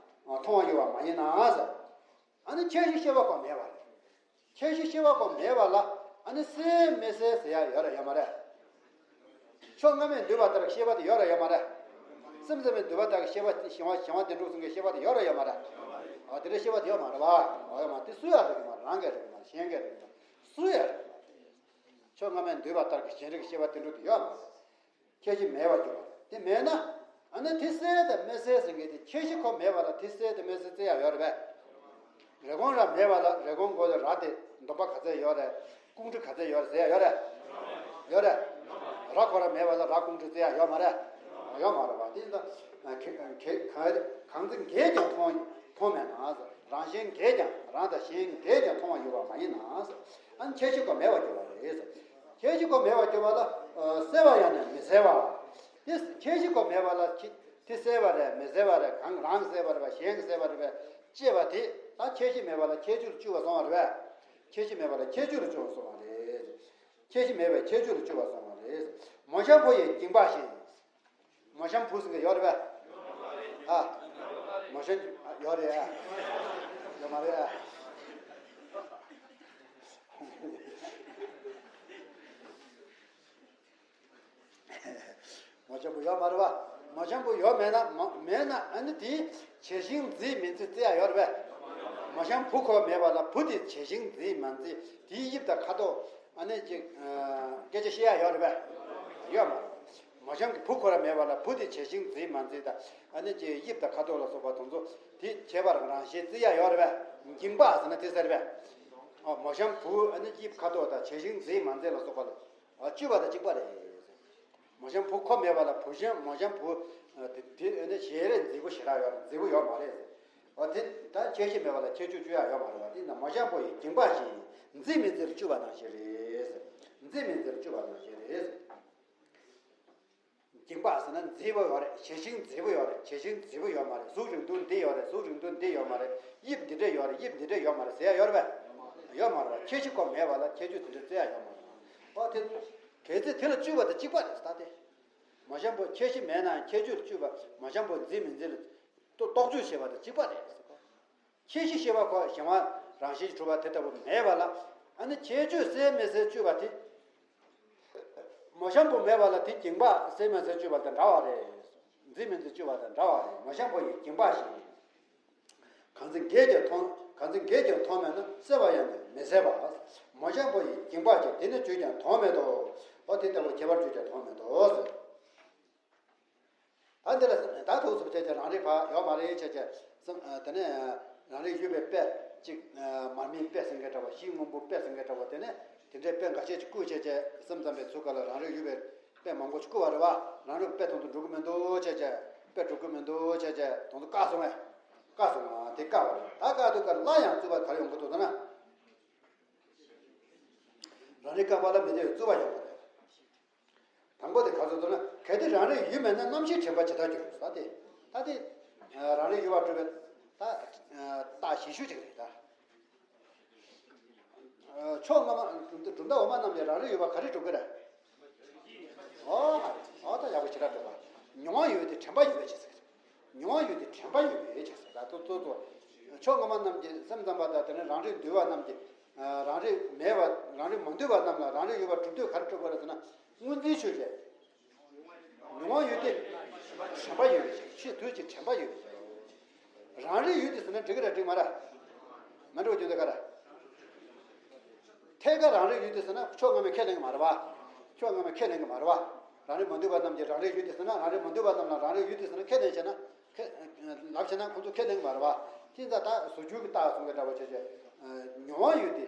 ཨ། མཐོང་བ་ཡོད་པ་མ་ཡིན་ན། ཨ་ནི་ཁྱད་གཞི་ཤེས་པ་ཁོ་མེད་པ་རེད། ཁྱད་གཞི་ཤེས་པ་ཁོ་མེད་པ་ལ་ཨ་ནི་གསལ་མི་གསལ་ཟེར་ཡ་ཡོད་རེད་ཡོད་མ་རེད། ཕྱོགས་སྔ་མས་འདུས་པ་ལྟར་ཤེས་པ་དེ་ཡོད་རེད་ཡོད་མ་རེད། སེམས་ཙམ་པས་འདུས་པ་ལྟར་གྱི་ཤེས་པ། གཞན་དབང་གཞན་དབང་བདེན་གྲུབ་ཟེར་མཁན་ཤེས་པ་དེ་ཡོད་རེད་ཡོད་མ་རེད། ཨ། དེ་འདྲའི་ཤེས་པ་དེ་ཡོད་མ་རེད་པ། ཨ། ཡོད་མ་རེད། དེ་སུ་ཡང་རིག་གི་མ་རེད། རང་གིས་རིག་གི་མ་རེད། གཞན་གྱིས་རིག་གི་མ་རེད། སུ་ཡང་རིག་གི་མ་རེད། ཕྱོགས་སྔ་མས་འདུས་པ་ལྟར་གྱི་གཞན་རིག་ཤེས་པ་བདེན་གྲུབ་དེ་ཡོད་མ་རེད། ཁྱད་གཞི་མེད་པར་གྱུར་པ་དེ་མེད་ན། ཨ་ནི་དེ་གསལ་དང་མི་གསལ་ཟེར་མཁན་དེ། ཁྱད་གཞི་ཁོ་མེད་པ་ལ་དེ་གསལ་དང་མི་གསལ་བརྩི་ཡ་ཡོད་རེད་པས། རེ་སྐོང་ར་མེད་པ་ལ་རེ་སྐོང་དགོས་ལ། ར་དེ་འདོམས་པ་ག་ཚད་ཡོད་རེད། སྐོང་ཁྲི་ག་ཚད་ཡོད་རེད་ཟེར་ཡ་ཡོད་རེད། ཡོད་རེད། ར་ཁོ་ར་མེད་པ་ལ་ར་སྐོང་ཁྲི་བརྩི་ཡ་ཡོད་མ་རེད། ཡོད་མ་རེད་པ། དེ་ཡིན་ཙང་ག་ག་གང་ཚེ་འགས་ཀྱང་མཐོང་མཐོང་མེད་ན། རང་གཞན་འགས་ཀྱང་། རང་དང་གཞན་འགས་ཀྱང་མཐོང་བ་ཡོད་པ་མ་ཡིན་ན། ཨ་ནི་ཁྱད་གཞི་ཁོ་མེད་པར་གྱུར་པ་རེད། ཁྱད་གཞི་ཁོ་མེད་པར་གྱུར་པ་ལ། ཨ། གསལ་བ་ཡང་ན་མི་གསལ་བ། དེ་ཁྱད་གཞི་ཁོ་མེད་པ་ལ་ཁྱད་དེ་གསལ་བ་རེད་མི་གསལ་བ་རེད། གང་རང་གིས་གསལ་བ་རེད་པ། གཞན་གྱིས་གསལ་བ་རེད་པ་ཅེས་པ་དེ། ད་ཁྱད་གཞི་མེད་པ་ལ་ཁྱད་ཆོས་ལ་སྤྱོད་པ་སོང་བ་རེད་པས། ཁྱད་གཞི་མེད་པ་ལ་ཁྱད་ཆོས་ལ་སྤྱོད་པ་སོང་བ་རེད། ཁྱད་གཞི་མེད་པའི་ཁྱད་ཆོས་ལ་སྤྱོད་པ་སོང་བ་རེད། མོ་གཤམ་བུ་ཡི་འགྱིང་བག་བཞིན། མོ་གཤམ་བུ་ཟེར་མཁན་ཡོད་རེད་པས། ཨ། མོ་གཤམ་ཡོད་རེད་ཨ། ཡོད་མ་རེད་ཨ། མོ་གཤམ་བུ་ཡོད་མ་རེད་པ། མོ་གཤམ་བུ་ཡོད་མེད་ན། མ་མེད་ན་ཨ་ནི་དེ་བྱད་བཞིན་མཛེས་མི་མཛེས་བརྩི་ཡ་ཡོད་རེད་པས། མོ་གཤམ་བུ་ཁོ་མེད་པ་ལ་བུ་དེ་བྱད་བཞིན་མཛེས་མ་མཛེས། དེའི་དབྱིབས་དང་ཁ་དོག་ཨ་ནི་ཅིག་ཨ། སྐད་ཆ་བཤད་ཡ་ཡོད་རེད་པས། ཡོད་མ་རེད། མོ་གཤམ་གྱི་བུ་ཁོ་ར་མེད་པ་ལ་བུ་དེ་བྱད་བཞིན་མཛེས་མ་མཛེས་དང་། ཨ་ནི་ཅིག་དབྱིབས་དང་ཁ་དོག་ལ་སོགས་པ་དེ་ཚོ་དེ་བྱད་པ་རང་བཞིན་བརྩི་ཡ་ཡོད་རེད་པས། འགྱིང་བག་ཟེར་ན་དེ་ཟེར་རེད་པས། ཨ། མོ་གཤམ་བུ་ཨ་ནི་དབྱིབས་ཁ་དོག་དང་བྱད་བཞིན་མཛེས་མ་མཛེས་ལ་སོགས་པ་ལ། ཨ། སྤྱོད་པ་དང་གཅིག་པ་རེད། མོ་གཤམ་བུ་ཁོ་མེད་པ་ལ་བུ་གཤམ་མོ་གཤམ་བུ། ཨ། དེ་དེ་ཨ་ནི་ཞལ་རས་མཛེས་པོ་ཞེ་དྲག་ཡོད་རེད། མཛེས་པོ་ཡོད་མ་རེད། ཨ། དེ་ད་ཁྱད་གཞི་མེད་པ་ལ་ཁྱད་ཆོས་སྤྱོད་ཡ་ཡོད་མ་རེད་པ། དེ་ན་མོ་གཤམ་བུ་ཡི་འགྱིང་བག་བཞིན། མཛེས་མི་མཛེས་ལ་སྤྱོད་པ་ནང་བཞིན་རེད། མཛེས་མི་མཛེས་ལ་སྤྱོད་པ་ནང་བཞིན་རེད། འགྱིང་བག་ཟེར་ན་མཛེས་པོ་ཡོད་རེད། བྱད་བཞིན་མཛེས་པོ་ཡོད་རེད། བྱད་བཞིན་མཛེས་པོ་ཡོད་མ་རེད། གཟུགས་རིང་ཐུང་འདི་ཡོད་རེད། གཟུགས་རིང་ཐུང་འདི་ཡོད་མ་རེད། དབྱིབས་འདི་འདྲ་ཡོད་རེད། དབྱིབས་འདི་འདྲ་ཡོད་མ་རེད་ཟེར་ཡ་ཡོད་རེད་པས། ཡོད་མ་རེད་པ། ཁྱད་གཞི་ཁོ་མེད་པ་ལ་ཁྱད་ཆོས་དེ་འདྲ་བརྩི་ཡ་ཡོད་མ་རེད་པ། དེ་གལ་སྲིད་དེ་ལ་སྤྱོད་པ་དང་གཅིག་པ་རེད་ད་དེ། མོ་གཤམ་བུ་ཁྱད་གཞི་མེད་ན་ཡང་ཁྱད་ཆོས་ལ་སྤྱོད་པ། མོ་གཤམ་བུ་མཛེས་མི་མཛེས་ལ་རྟོག་དཔྱོད་བྱེད་པ་དང་གཅིག་པ་རེད་ཟེར་གོ། ཁྱད་གཞི་ཤེས་པ་ཁོ་གཞན་དབང་རང་བཞིན་གྱིས་གྲུབ་པ་དེ་ལྟ་བུ་མེད་པ་ལ། ཨ་ནི་ཁྱད་ཆོས་གསལ་མི་གསལ་དཔྱོད་པ་དེ། མོ་གཤམ་བུ་མེད་པ་ལ་དེ་འགྱིང་བག་གསལ་མི་གསལ་དཔྱོད་པ་དང་འདྲ་བ་རེད། འཛིན་མིན་དུ་སྤྱོད་པ་དང་འདྲ་བ་ཡིན། མོ་གཤམ་པོ་ཡི་འགྱིང་བག་བཞིན། གང་ཚེ་འགས་ཀྱང་མཐོང་། གང་ཚེ་འགས་ཀྱང་མཐོང་མེད་ན། སྲེད་པ་ཡང་ནི་མི་སྲེད་པ། མོ་གཤམ་པོ་ཡི་འགྱིང་བག་ཅན། དེ་ནི་ཆོས་ཀྱང་མཐོང་མེད་དོ། འོ་དེ་ལྟ་བུ་ཁྱད་པར་ཆོས་ཀྱང་མཐོང་མེད་དོ། ད་འདི་ལ་ད་ཐུགས་སུ་བྱས་ཀྱང་རང་རིག་ཕར་ཡོད་མ་རེད་བྱས་ཀྱང་བསམ། དེ་ནས་རང་རིག་ཡོད་པའི་དཔེ་གཅིག་མར་མེའི་དཔེ་ཟེར་མཁན་འདྲ་བ། གཞི་སྔོན་པོའི་དཔེ་ཟེར་མཁན་འདྲ་བ། དེ་ནས་དེ་འདྲའི་དཔེ་འགའ་ཤས་ཀྱིས་བསྐུལ་བྱས་ཀྱང་སེམས་ཙམ་པའི་ཚུལ་ཁ་ལ་རང་རིག་ཡོད་པའི་དཔེ་མང་པོ་ཞིག་བསྐུལ་བ་རེད་བ། རང་རིག་དཔེ་མཐོང་དུ་འགྲོ་གི་མི་འདུག་བྱས་ཀྱང་། དཔེ་འགྲོ་གི་མི་འདུག་བྱས་ཀྱང་། དོན་དུ་བཀག་སོང་བས། བཀག་སོང་བ་དེ་བཀག་པ་རེད། ད་བཀག་དུས་སྐབས་ལ་ཡང་རྩོད་པ་ག་རེ་ཡོང་གི་འདུག་ཟེར་ན། རང་རིག་བཀག་པ་ལ་མི་འདོད་རྩོད་པ་ཡོང་གི་རེད། དང་པོ་དེ་ག་ཚོད་འདུག་ན། གལ་ཏེ་རང་རིག་ཡོད་མེད་ན། རྣམ་ཤེས་དྲན་པ་ཇི་ལྟར་འགྱུར། ད་དེ། ད་དེ། རང་རིག་ཡོད་པར་གྲུབ་པའི་ད་རྟགས་ཞིབ་ཤོས་ཅིག་རེད་ད། ཕྱོགས་སྔ་མ་གྲུབ་མཐའ་འོག་མ་རྣམས་ཀྱི་རང་རིག་ཡོད་པ་ག་རེ་གྲུབ་ཀྱི་རེད། ཨོ། ཨོ་ད་ཡག་པོ་ཞེ་དྲག་གྲུབ་པ། མྱོང་བ་ཡོད་དེ་དྲན་པ་ཡོད་པའི་ཕྱིར་ཟེར། མྱོང་བ་ཡོད་དེ་དྲན་པ་ཡོད་པའི་ཕྱིར་ཟེར། ད་ཏོག་ཏོག་ཏོག་ཕྱོགས་སྔ་མ་རྣམས་ཀྱི་སེམས་ཙམ་པ་དང་། དེ་ནས་རང་རིག་འདུས་པ་རྣམས་ཀྱི། རང་རིག་མེད་པ། རང་རིག་མ་འདུས་པ་རྣམས་ལ་རང་རིག་ཡོད་པར་གྲུབ་དུས་ག་རེ་གྲུབ་པ་རེད་ཟེར་ན། སྔོན་འཛིན་ཆོས་ཅན། མྱོང་བ་ཡོད་དེ། དྲན་པ་ཡོད་པའི་ཕྱིར། ཆོས་དུས་ཀྱི་དྲན་པ་ཡོད་པའི་ཕྱིར། རང་རིག་ཡོད་དེ་ཟེར་ན་འགྲིག་གི་རེད་འགྲིག་མ་རེད། མ་འགྲིག་པ་རྒྱུ་མཚན་ག་རེ། ཐད་ཀར་རང་རིག་ཡོད་དེ་ཟེར་ན་ཕྱོགས་སྔ་མས་ཁས་ལེན་གི་མ་རེད་བ། ཕྱོགས་སྔ་མས་ཁས་ལེན་གི་མ་རེད་བ། རང་རིག་མ་འདུས་པ་རྣམས་ཀྱི་རང་རིག་ཡོད་དེ་ཟེར་ན། རང་རིག་མ་འདུས་པ་རྣམས་ལ་རང་རིག་ཡོད་དེ་ཟེར་ན་ཁས་ལེན་བྱས་ན། ཁས་ལབ་བྱས་ན་ཁོང་ཚོ་ཁས་ལེན་གི་མ་རེད་བ། དེ་ཙང་ད་ཟུར་འཇུག་གི་རྟགས་གསུང་གི་འདྲ་བ་བྱས་བྱས། མྱོང་བ་ཡོད་དེ་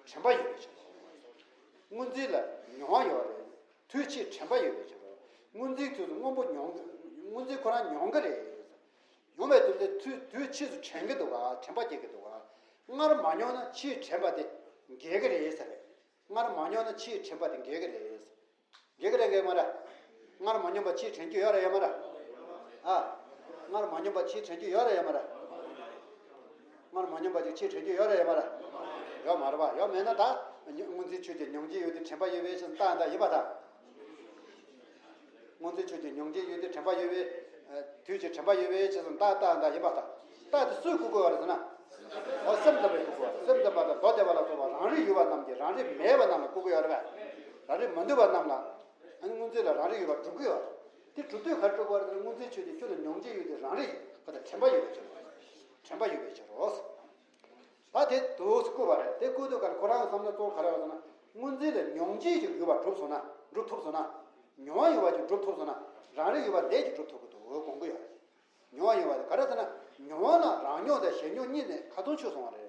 དྲན་པ་ཡོད་པའི་ཕྱིར། སྔོན་འཛིན་ལ་མྱོང་བ་ཡོད་རེད། དུས་ཕྱིས་དྲན་པ་ཡོད་པའི་ཕྱིར་རོ། སྔོན་འཛིན་དུས་སུ་སྔོན་པོ་མྱོང་། སྔོན་འཛིན་ཁོ་རང་མྱོང་གི་རེད། མྱོང་བའི་དུས་དེ་དུས་དུས་ཕྱིས་སུ་དྲན་གྱི་འདུག་ག་དྲན་པ་སྐྱེ་གི་འདུག་ག་སྔར་མ་མྱོང་ན་ཕྱིས་དྲན་པ་དེ་འགལ་གྱི་རེད་ཟེར། སྔར་མ་མྱོང་ན་ཕྱིས་དྲན་པ་དེ་འགལ་གྱི་རེད། འགལ་གྱི་རེད་འགལ་མ་རེད། སྔར་མ་མྱོང་བ་ཕྱིས་དྲན་རྒྱུ་ཡོད་རེད་ཡོད་མ་རེད། ཨ། སྔར་མ་མྱོང་བ་ཕྱིས་དྲན་རྒྱུ་ཡོད་རེད་ཡོད་མ་རེད། སྔར་མ་མྱོང་བ་ཅིག་ཕྱིས་དྲན་རྒྱུ་ཡོད་རེད་ཡོད་མ་རེད། ཡོད་མ་རེད་པ། ཡོད་མེད་ན་ད། སྔོན་འཛིན་ཆོས་ཅན། མྱོང་བྱེད་ཡོད་དེ་དྲན་པ་ཡོད་པའི་ཕྱིར་རྟགས་འདྲ་ཡིན་པར་ཐལ། སྔོན་འཛིན་ཆོས་ཅན། མྱོང་བྱེད་ཡོད་དེ་དྲན་པ་ཡོད་པའི། དུས་ཀྱི་དྲན་པ་ཡོད་པའི་ཕྱིར་རྟགས་རྟགས་འདྲ་ཡིན་པར་ཐལ། རྟགས་དེ་སུས་བཀོད་དགོས་པ་རེད་ཟེར་ན། འོ་སེམས་ཙམ་པས་བཀོད་དགོས་པ། སེམས་ཙམ་པ་དང་མདོ་སྡེ་པ་ལ་སོགས་པ་རང་རིག་ཡོད་པ་རྣམས་ཀྱིས་རང་རིག་མེད་པ་རྣམས་ལ་བཀོད་ཀྱི་ཡོད་རེད་པས། རང་རིག་མ་འདུས་པ་རྣམས་ལ། ཨ་ནི་སྔོན་འཛིན་ལ་རང་རིག་ཡོད་པར་གྲུབ་ཀྱི་ཡོད་རེད། དེ་གྲུབ་དུས་ག་རེ་གྲུབ་པ་རེད་ཟེར་ན། སྔོན་འཛིན་ཆོས་ཅན། ཁྱོད་ལ་མྱོང་བྱེད་ཡོད་དེ་རང་རིག་ག་ད་དྲན་པ་ཡོད་པའི་ཕྱིར་རོ། དྲན་པ་ཡོད་པའི་ཕྱིར་རོ། ད་དེ་དུས་སུ་བཀོད་པ་རེད། དེ་བཀོད་དུས་ག་རེ་ཁོ་རང་གི་བསམ་བློ་གཙོ་བོ་ག་རེ་ཡོད་ཟེར་ན། སྔོན་འཛིན་ལ་མྱོང་བྱེད་ཅིག་ཡོད་པར་གྲུབ་སོང་ན། གྲུབ་ཐུབ་སོང་ན། མྱོང་བ་ཡོད་པ་ཅིག་གྲུབ་ཐུབ་སོང་ན། རང་རིག་ཡོད་པ་ལས་ཀྱིས་གྲུབ་ཐུབ་ཀྱི་འདུག་དགོངས་ཀྱི་ཡོད་རེད། མྱོང་བ་ཡོད་པ་དེ་ག་རེ་ཟེར་ན། མྱོང་བ་ལ་རང་མྱོང་དང་གཞན་མྱོང་གཉིས་ནི་ཁ་ཚོན་ཆོད་སོང་བ་རེད།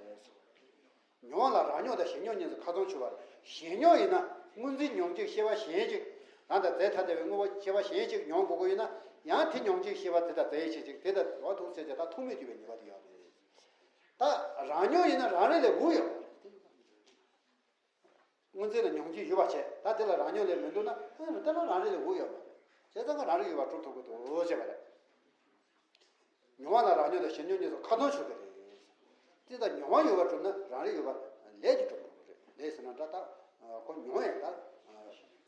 མྱོང་བ་ལ་རང་མྱོང་དང་གཞན་མྱོང་གཉིས་སུ་ཁ་ཚོན་ཆོད་པ་རེད། གཞན་མྱོང་ཡིན་ན་སྔོན་འཛིན་མྱོང་བྱེད་ཤེས་པ་གཞན་ཞིག་རང་དང་རྫས་ཐ་དད་པའི་དངོས་པོ་ཤེས་པ་གཞན་ཞིག་མྱོང་དགོས་ཀྱི་ཡོད་ན། ཡང་དེ་མྱོང་བྱེད་ཤེས་པ་དེ་དང་རྫས་གཞན་ཞིག་དེ་དང་འོ་ཐུག་ཟེར་བྱས་ད་ཐུག་མེད་གྱུར་པའི་ཉེས་པ་དེ་ཡོད་རེད། ད་རང་མྱོང་ཡིན་ན་རང་རིག་ལས་འགུལ་ཡོད་པ་རེད། སྔོན་འཛིན་ལ་མྱོང་བྱེད་ཡོད་པ་བྱས། ད་དེ་ལ་རང་མྱོང་ལས་མི་འདུག་ན། ཨ་དེ་ལ་རང་རིག་ལས་འགུལ་ཡོད་པ་རེད། བྱས་ཙང་ང་རང་རིག་ཡོད་པར་གྲུབ་ཐུབ་ཀྱི་འདུག་ཅེས་པ་རེད། མྱོང་བ་ལ་རང་མྱོང་དང་གཞན་མྱོང་གཉིས་སུ་ཁ་ཚོན་ཆོད་ཀྱི་རེད། དེ་ལྟར་མྱོང་བ་ཡོད་པར་གྲུབ་ན་རང་རིག་ཡོད་པ་ལས་ཀྱིས་གྲུབ་འགྲོ་གི་རེད། ལས་ཟེར་ན་འདྲ་ད། ཁོ་མྱོང་བས་ད།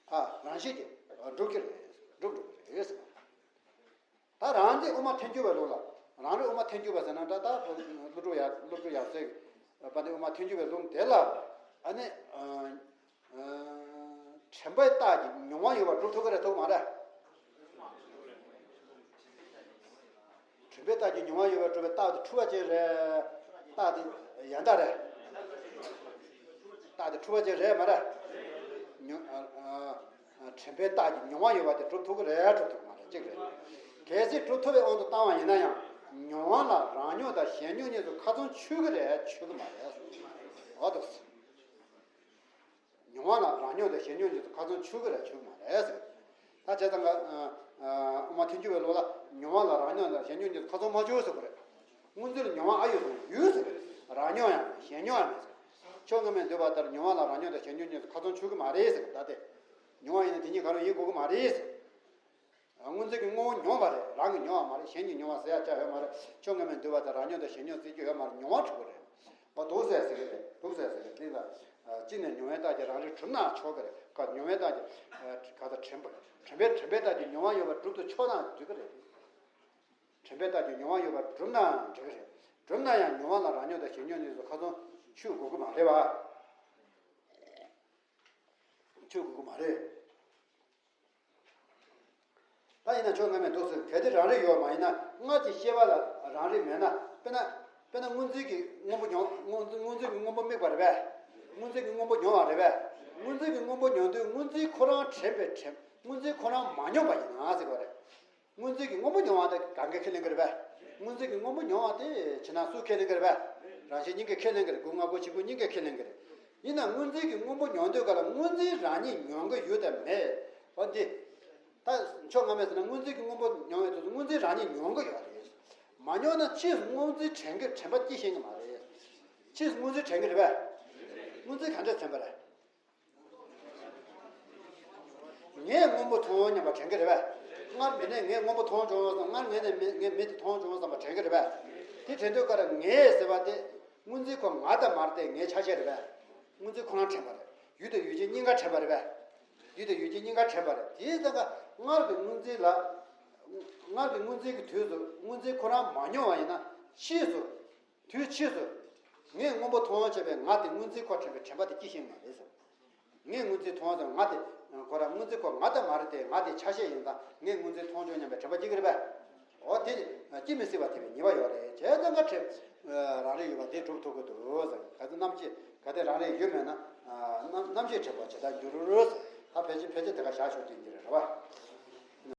ཨ་རང་བཞིན་གྱིས་གྲུབ་ཀྱི་རེད། གྲུབ་འགྲོ་གི་རེད་ཟེར་བ། ད་རང་རིག་དབུ་མ་ཐལ་འགྱུར་བའི་ལུགས་ལ། རང་རིག་དབུ་མ་ཐལ་འགྱུར་བ་ཟེར་ན་འདྲ་ད། ཀླུ་སྒྲུབ་ཡ། ཀླུ་སྒྲུབ་ཡབ་སྲས་པ་འདི་དབུ་མ་ཐལ་འགྱུར་བའི་ལུགས་དེ་ལ། ཨ་ནི། དྲན་པའི་རྟགས་ཀྱིས་མྱོང་བ་ཡོད་པར་སྒྲུབ་ཐུབ་ཀྱི་རེད་ཐུབ་མ་རེད། དྲན་པའི་རྟགས་ཀྱིས་མྱོང་བ་ཡོད་པར་སྒྲུབ་པའི་རྟགས་དེ་འཁྲུལ་པ་ཅན་རེད། རྟགས་དེ་ཡང་དག་རེད། རྟགས་དེ་འཁྲུལ་པ་ཅན་རེད་མ་རེད། མྱོང་། ཨ། ཨ། དྲན་པའི་རྟགས་ཀྱིས་མྱོང་བ་ཡོད་པ་དེ་སྒྲུབ་ཐུབ་ཀྱི་རེད་སྒྲུབ་ཐུབ་ཀྱི་མ་རེད་གཅིག་རེད། གལ་སྲིད་སྒྲུབ་ཐུབ་པའི་དབང་དུ་བཏང་བ་ཡིན་ན་ཡང་། མྱོང་བ་ལ་རང་མྱོང་དང་གཞན་མྱོང་གཉིས་སུ་ཁ་ཚོན་ཆོད་ཀྱི་རེད་ཆོད་ཀྱི་མ་རེད། འོ་འདུག་མྱོང་བ་ལ་རང་མྱོང་དང་གཞན་མྱོང་གཉིས་སུ་ཁ་ཚོན་ཆོད་ཀྱི་རེད་ཆོད་ཀྱི་མ་རེད་ཟེར། ད་བྱས་ཙང་ཀ། ཨ། ཨ། དབུ་མ་ཐལ་འགྱུར་བའི་ལུགས་ལ་མྱོང་བ་ལ་རང་མྱོང་དང་གཞན་མྱོང་གཉིས་སུ་ཁ་ཚོན་མ་ཆོད་ཟེར་བ་རེད། སྔོན་འཛིན་ལ་མྱོང་བ་ཨ་ཡོད་ཟེར་ཡོད་ཟེར་གི་རེད། རང་མྱོང་ཡང་མེད་གཞན་མྱོང་ཡང་མེད་ཟེར། ཕྱོགས་སྔ་མས་འདོད་པ་ལྟར་མྱོང་བ་ལ་རང་མྱོང་དང་གཞན་མྱོང་གཉིས་སུ་ཁ་ཚོན་ཆོད་ཀྱི་མ་རེད་ཟེར་གི་ད་དེ། མྱོང་བ་ཡིན་ན་དེ་གཉིས་གང་རུང་ཡིན་དགོས་ཀྱི་མ་རེད་ཟེར། སྔོན་འཛིན་གྱི་དངོས་པོ་མྱོང་བ་རེད། རང་གིས་མྱོང་བ་མ་རེད། གཞན་གྱིས་མྱོང་བ་ཟེར་ཡ་ཅག་ཡོད་མ་རེད། ཕྱོགས་སྔ་མས་འདོད་པ་ལྟར་རང་མྱོང་དང་གཞན་མྱོང་ཟེར་རྒྱུ་ཡོད་མ་རེད། མྱོང་བ་གྲུབ་པ་རེད། འོ་འདུག་ཟེར་ཟེར་གི་རེད། འདུག་ཟེར་ཟེར་གི་འདི་ལ། ཨ། གཅིག་ནས་མྱོང་བའི་རྟགས་ཀྱིས་རང་རིག་གྲུབ་ན་ཆོག་གི་རེད། ག་མྱོང་བའི་རྟགས་ཀྱིས། ཨ། ག་ད་དྲན་པ། དྲན་པའི་དྲན་པའི་རྟགས་ཀྱིས་མྱོང་བ་ཡོད་པར་གྲུབ་ཏུ་ཆོག་ན་འགྲིག་གི་རེད། དྲན་པའི་རྟགས་ཀྱིས་མྱོང་བ་ཡོད་པར་གྲུབ་ན་འགྲིག་གི་རེད། གྲུབ་ན་ཡང་མྱོང་བ་ལ་རང་མྱོང་དང་གཞན་མྱོང་གཉིས་སུ་ཁ་ཚོན་ཆོད་དགོས་ཀྱི་མ་རེད་པ། ཆོད་དགོས་ཀྱི་མ་རེད། ད་ཡིན། ཡང་ཕྱོགས་སྔ་མས་འདུག་ཟེར། གལ་ཏེ་རང་རིག་ཡོད་མ་ཡིན་ན། སྔར་གྱི་ཤེས་པ་ལ་རང་རིག་མེད་ན། དཔེར་ན། དཔེར་ན་སྔོན་འཛིན་གྱི་སྔོན་པོ་མྱོང་། སྔོན་སྔོན་འཛིན་གྱི་སྔོན་པོ་དམིགས་པ་རེད་པས། སྔོན་འཛིན་གྱི་སྔོན་པོ་མྱོང་བ་རེད་པས། སྔོན་འཛིན་གྱི་སྔོན་པོ་མྱོང་དུས་སྔོན་འཛིན་ཁོ་རང་དྲན་པའི་དྲན། སྔོན་འཛིན་ཁོ་རང་མ་མྱོང་པ་ཡིན་ན་ཟེར་བ་རེད། སྔོན་འཛིན་གྱི་སྔོན་པོ་མྱོང་བ་དེ་གང་གིས་ཁས་ལེན་གྱི་རེད་པས། སྔོན་འཛིན་གྱི་སྔོན་པོ་མྱོང་བ་དེ་ཕྱི་ནང་སུས་ཁས་ལེན་གྱི་རེད་པས། རང་བཞིན་གཉིས་ཀས་ཁས་ལེན་གྱི་རེད། སྐུ་ལྔ་སྒོ་ཆེན་པོ་གཉིས་ཀས་ཁས་ལེན་གྱི་རེད། ཡིན་ན་སྔོན་འཛིན་གྱི་སྔོན་པོ་མྱོང་དུས་ག་ལ་སྔོན་འཛིན་རང་ཉིད་མྱོང་གི་ཡོད་དམ་མེད། འོ་འདི། ད་ཕྱོགས་སྔ་མས་ཟེར་ན་སྔོན་འཛིན་གྱི་སྔོན་པོ་མྱོང་བའི་དུས་སུ་སྔོན་འཛིན་རང་ཉིད་མྱོང་གི་ཡོད་རེད། མ་མྱོང་ན་ཕྱིས་སུ་སྔོན་འཛིན་དྲན་གྱི་དྲན་པ་སྐྱེ་ཤེས་ཀྱི་མ་རེད། ཕྱིས་སུ་སྔོན་འཛིན་དྲན་གྱི་རེད་པས། སྔོན་འཛིན་ག་འདྲས་དྲན་པ་རེད། ངས་སྔོན་པོ་མཐོང་སྙམ་པ་དྲན་གྱི་རེད་པས། སྔར་འདི་ནས་ངས་སྔོན་པོ་མཐོང་བྱུང་བསམ། སྔར་ངས་ནས་མི་ངས་མི་དེ་མཐོང་བྱུང་བསམ་པ་དྲན་གྱི་རེད་པས། དེ་དྲན་དུས་ཀ་ར་ངས་ཟེར་བ་དེ་སྔོན་འཛིན་ཁོ་ང་དང་མ་རེད་དེ། ངའི་ཆ་ཤས་རེད་པས། སྔོན་འཛིན་ཁོ་རང་དྲན་པ་རེད། ཡུལ་དང་ཡུལ་ཅན་གཉིས་ཀ་དྲན་པ་རེད་པས། ཡུལ་དང་ཡུལ་ཅན་གཉིས་ཀ་དྲན་པ་རེད། དེའི་ཙང་ཀ་སྔར་གྱི་སྔོན་འཛིན་ལ། སྔར་གྱི་སྔོན་འཛིན་གྱི་དུས་སུ་སྔོན་འཛིན་ཁོ་རང་མ་མྱོང་བ་ཡིན་ན། ཕྱིས་སུ། དུས་ཕྱིས་སུ། ངས་སྔོན་པོ་མཐོང་བྱས་པའི་ང་དེ་སྔོན་འཛིན་ཁོ་དྲན་པའི་དྲན་པ་དེ་སྐྱེ་ཤེས་མ་རེད་ཟེར། ངས་སྔོན་འཛིན་མཐོང་ཙང་ང་དེ། ཁོ་རང་སྔོན་འཛིན་ཁོ་ང་དང་མ་རེད་དེ། ང་དེ་ཆ་ཤས་ཡིན་ཙང་ངས་སྔོན་འཛིན་མཐོང་བྱུང་སྙམ་པའི་དྲན་པ་སྐྱེ་གི་རེད་པས། འོ་དེ་སྐྱེ་མི་སྲིད་པ་དེ་བས་ཉེས་པ་ཡོད་རེད། བྱས་ཙང་ཀ་དྲན། རང་རིག་ཡོད་པ་དེ་གྲུབ་ཐུབ་ཀྱི་འདུག་ཟེར། གལ་ཏེ་རྣམ་ཤེས། གལ་ཏེ་རང་རིག་ཡོད་མེད་ན། རྣམ་རྣམ་ཤེས་དྲན་པ་ཇི་ལྟར་འགྱུར། ད་ཕལ་ཆེར་ཕལ་ཆེར་དེ་ག་བཞག་ཆོག་དེ་འདི་རེད་པ།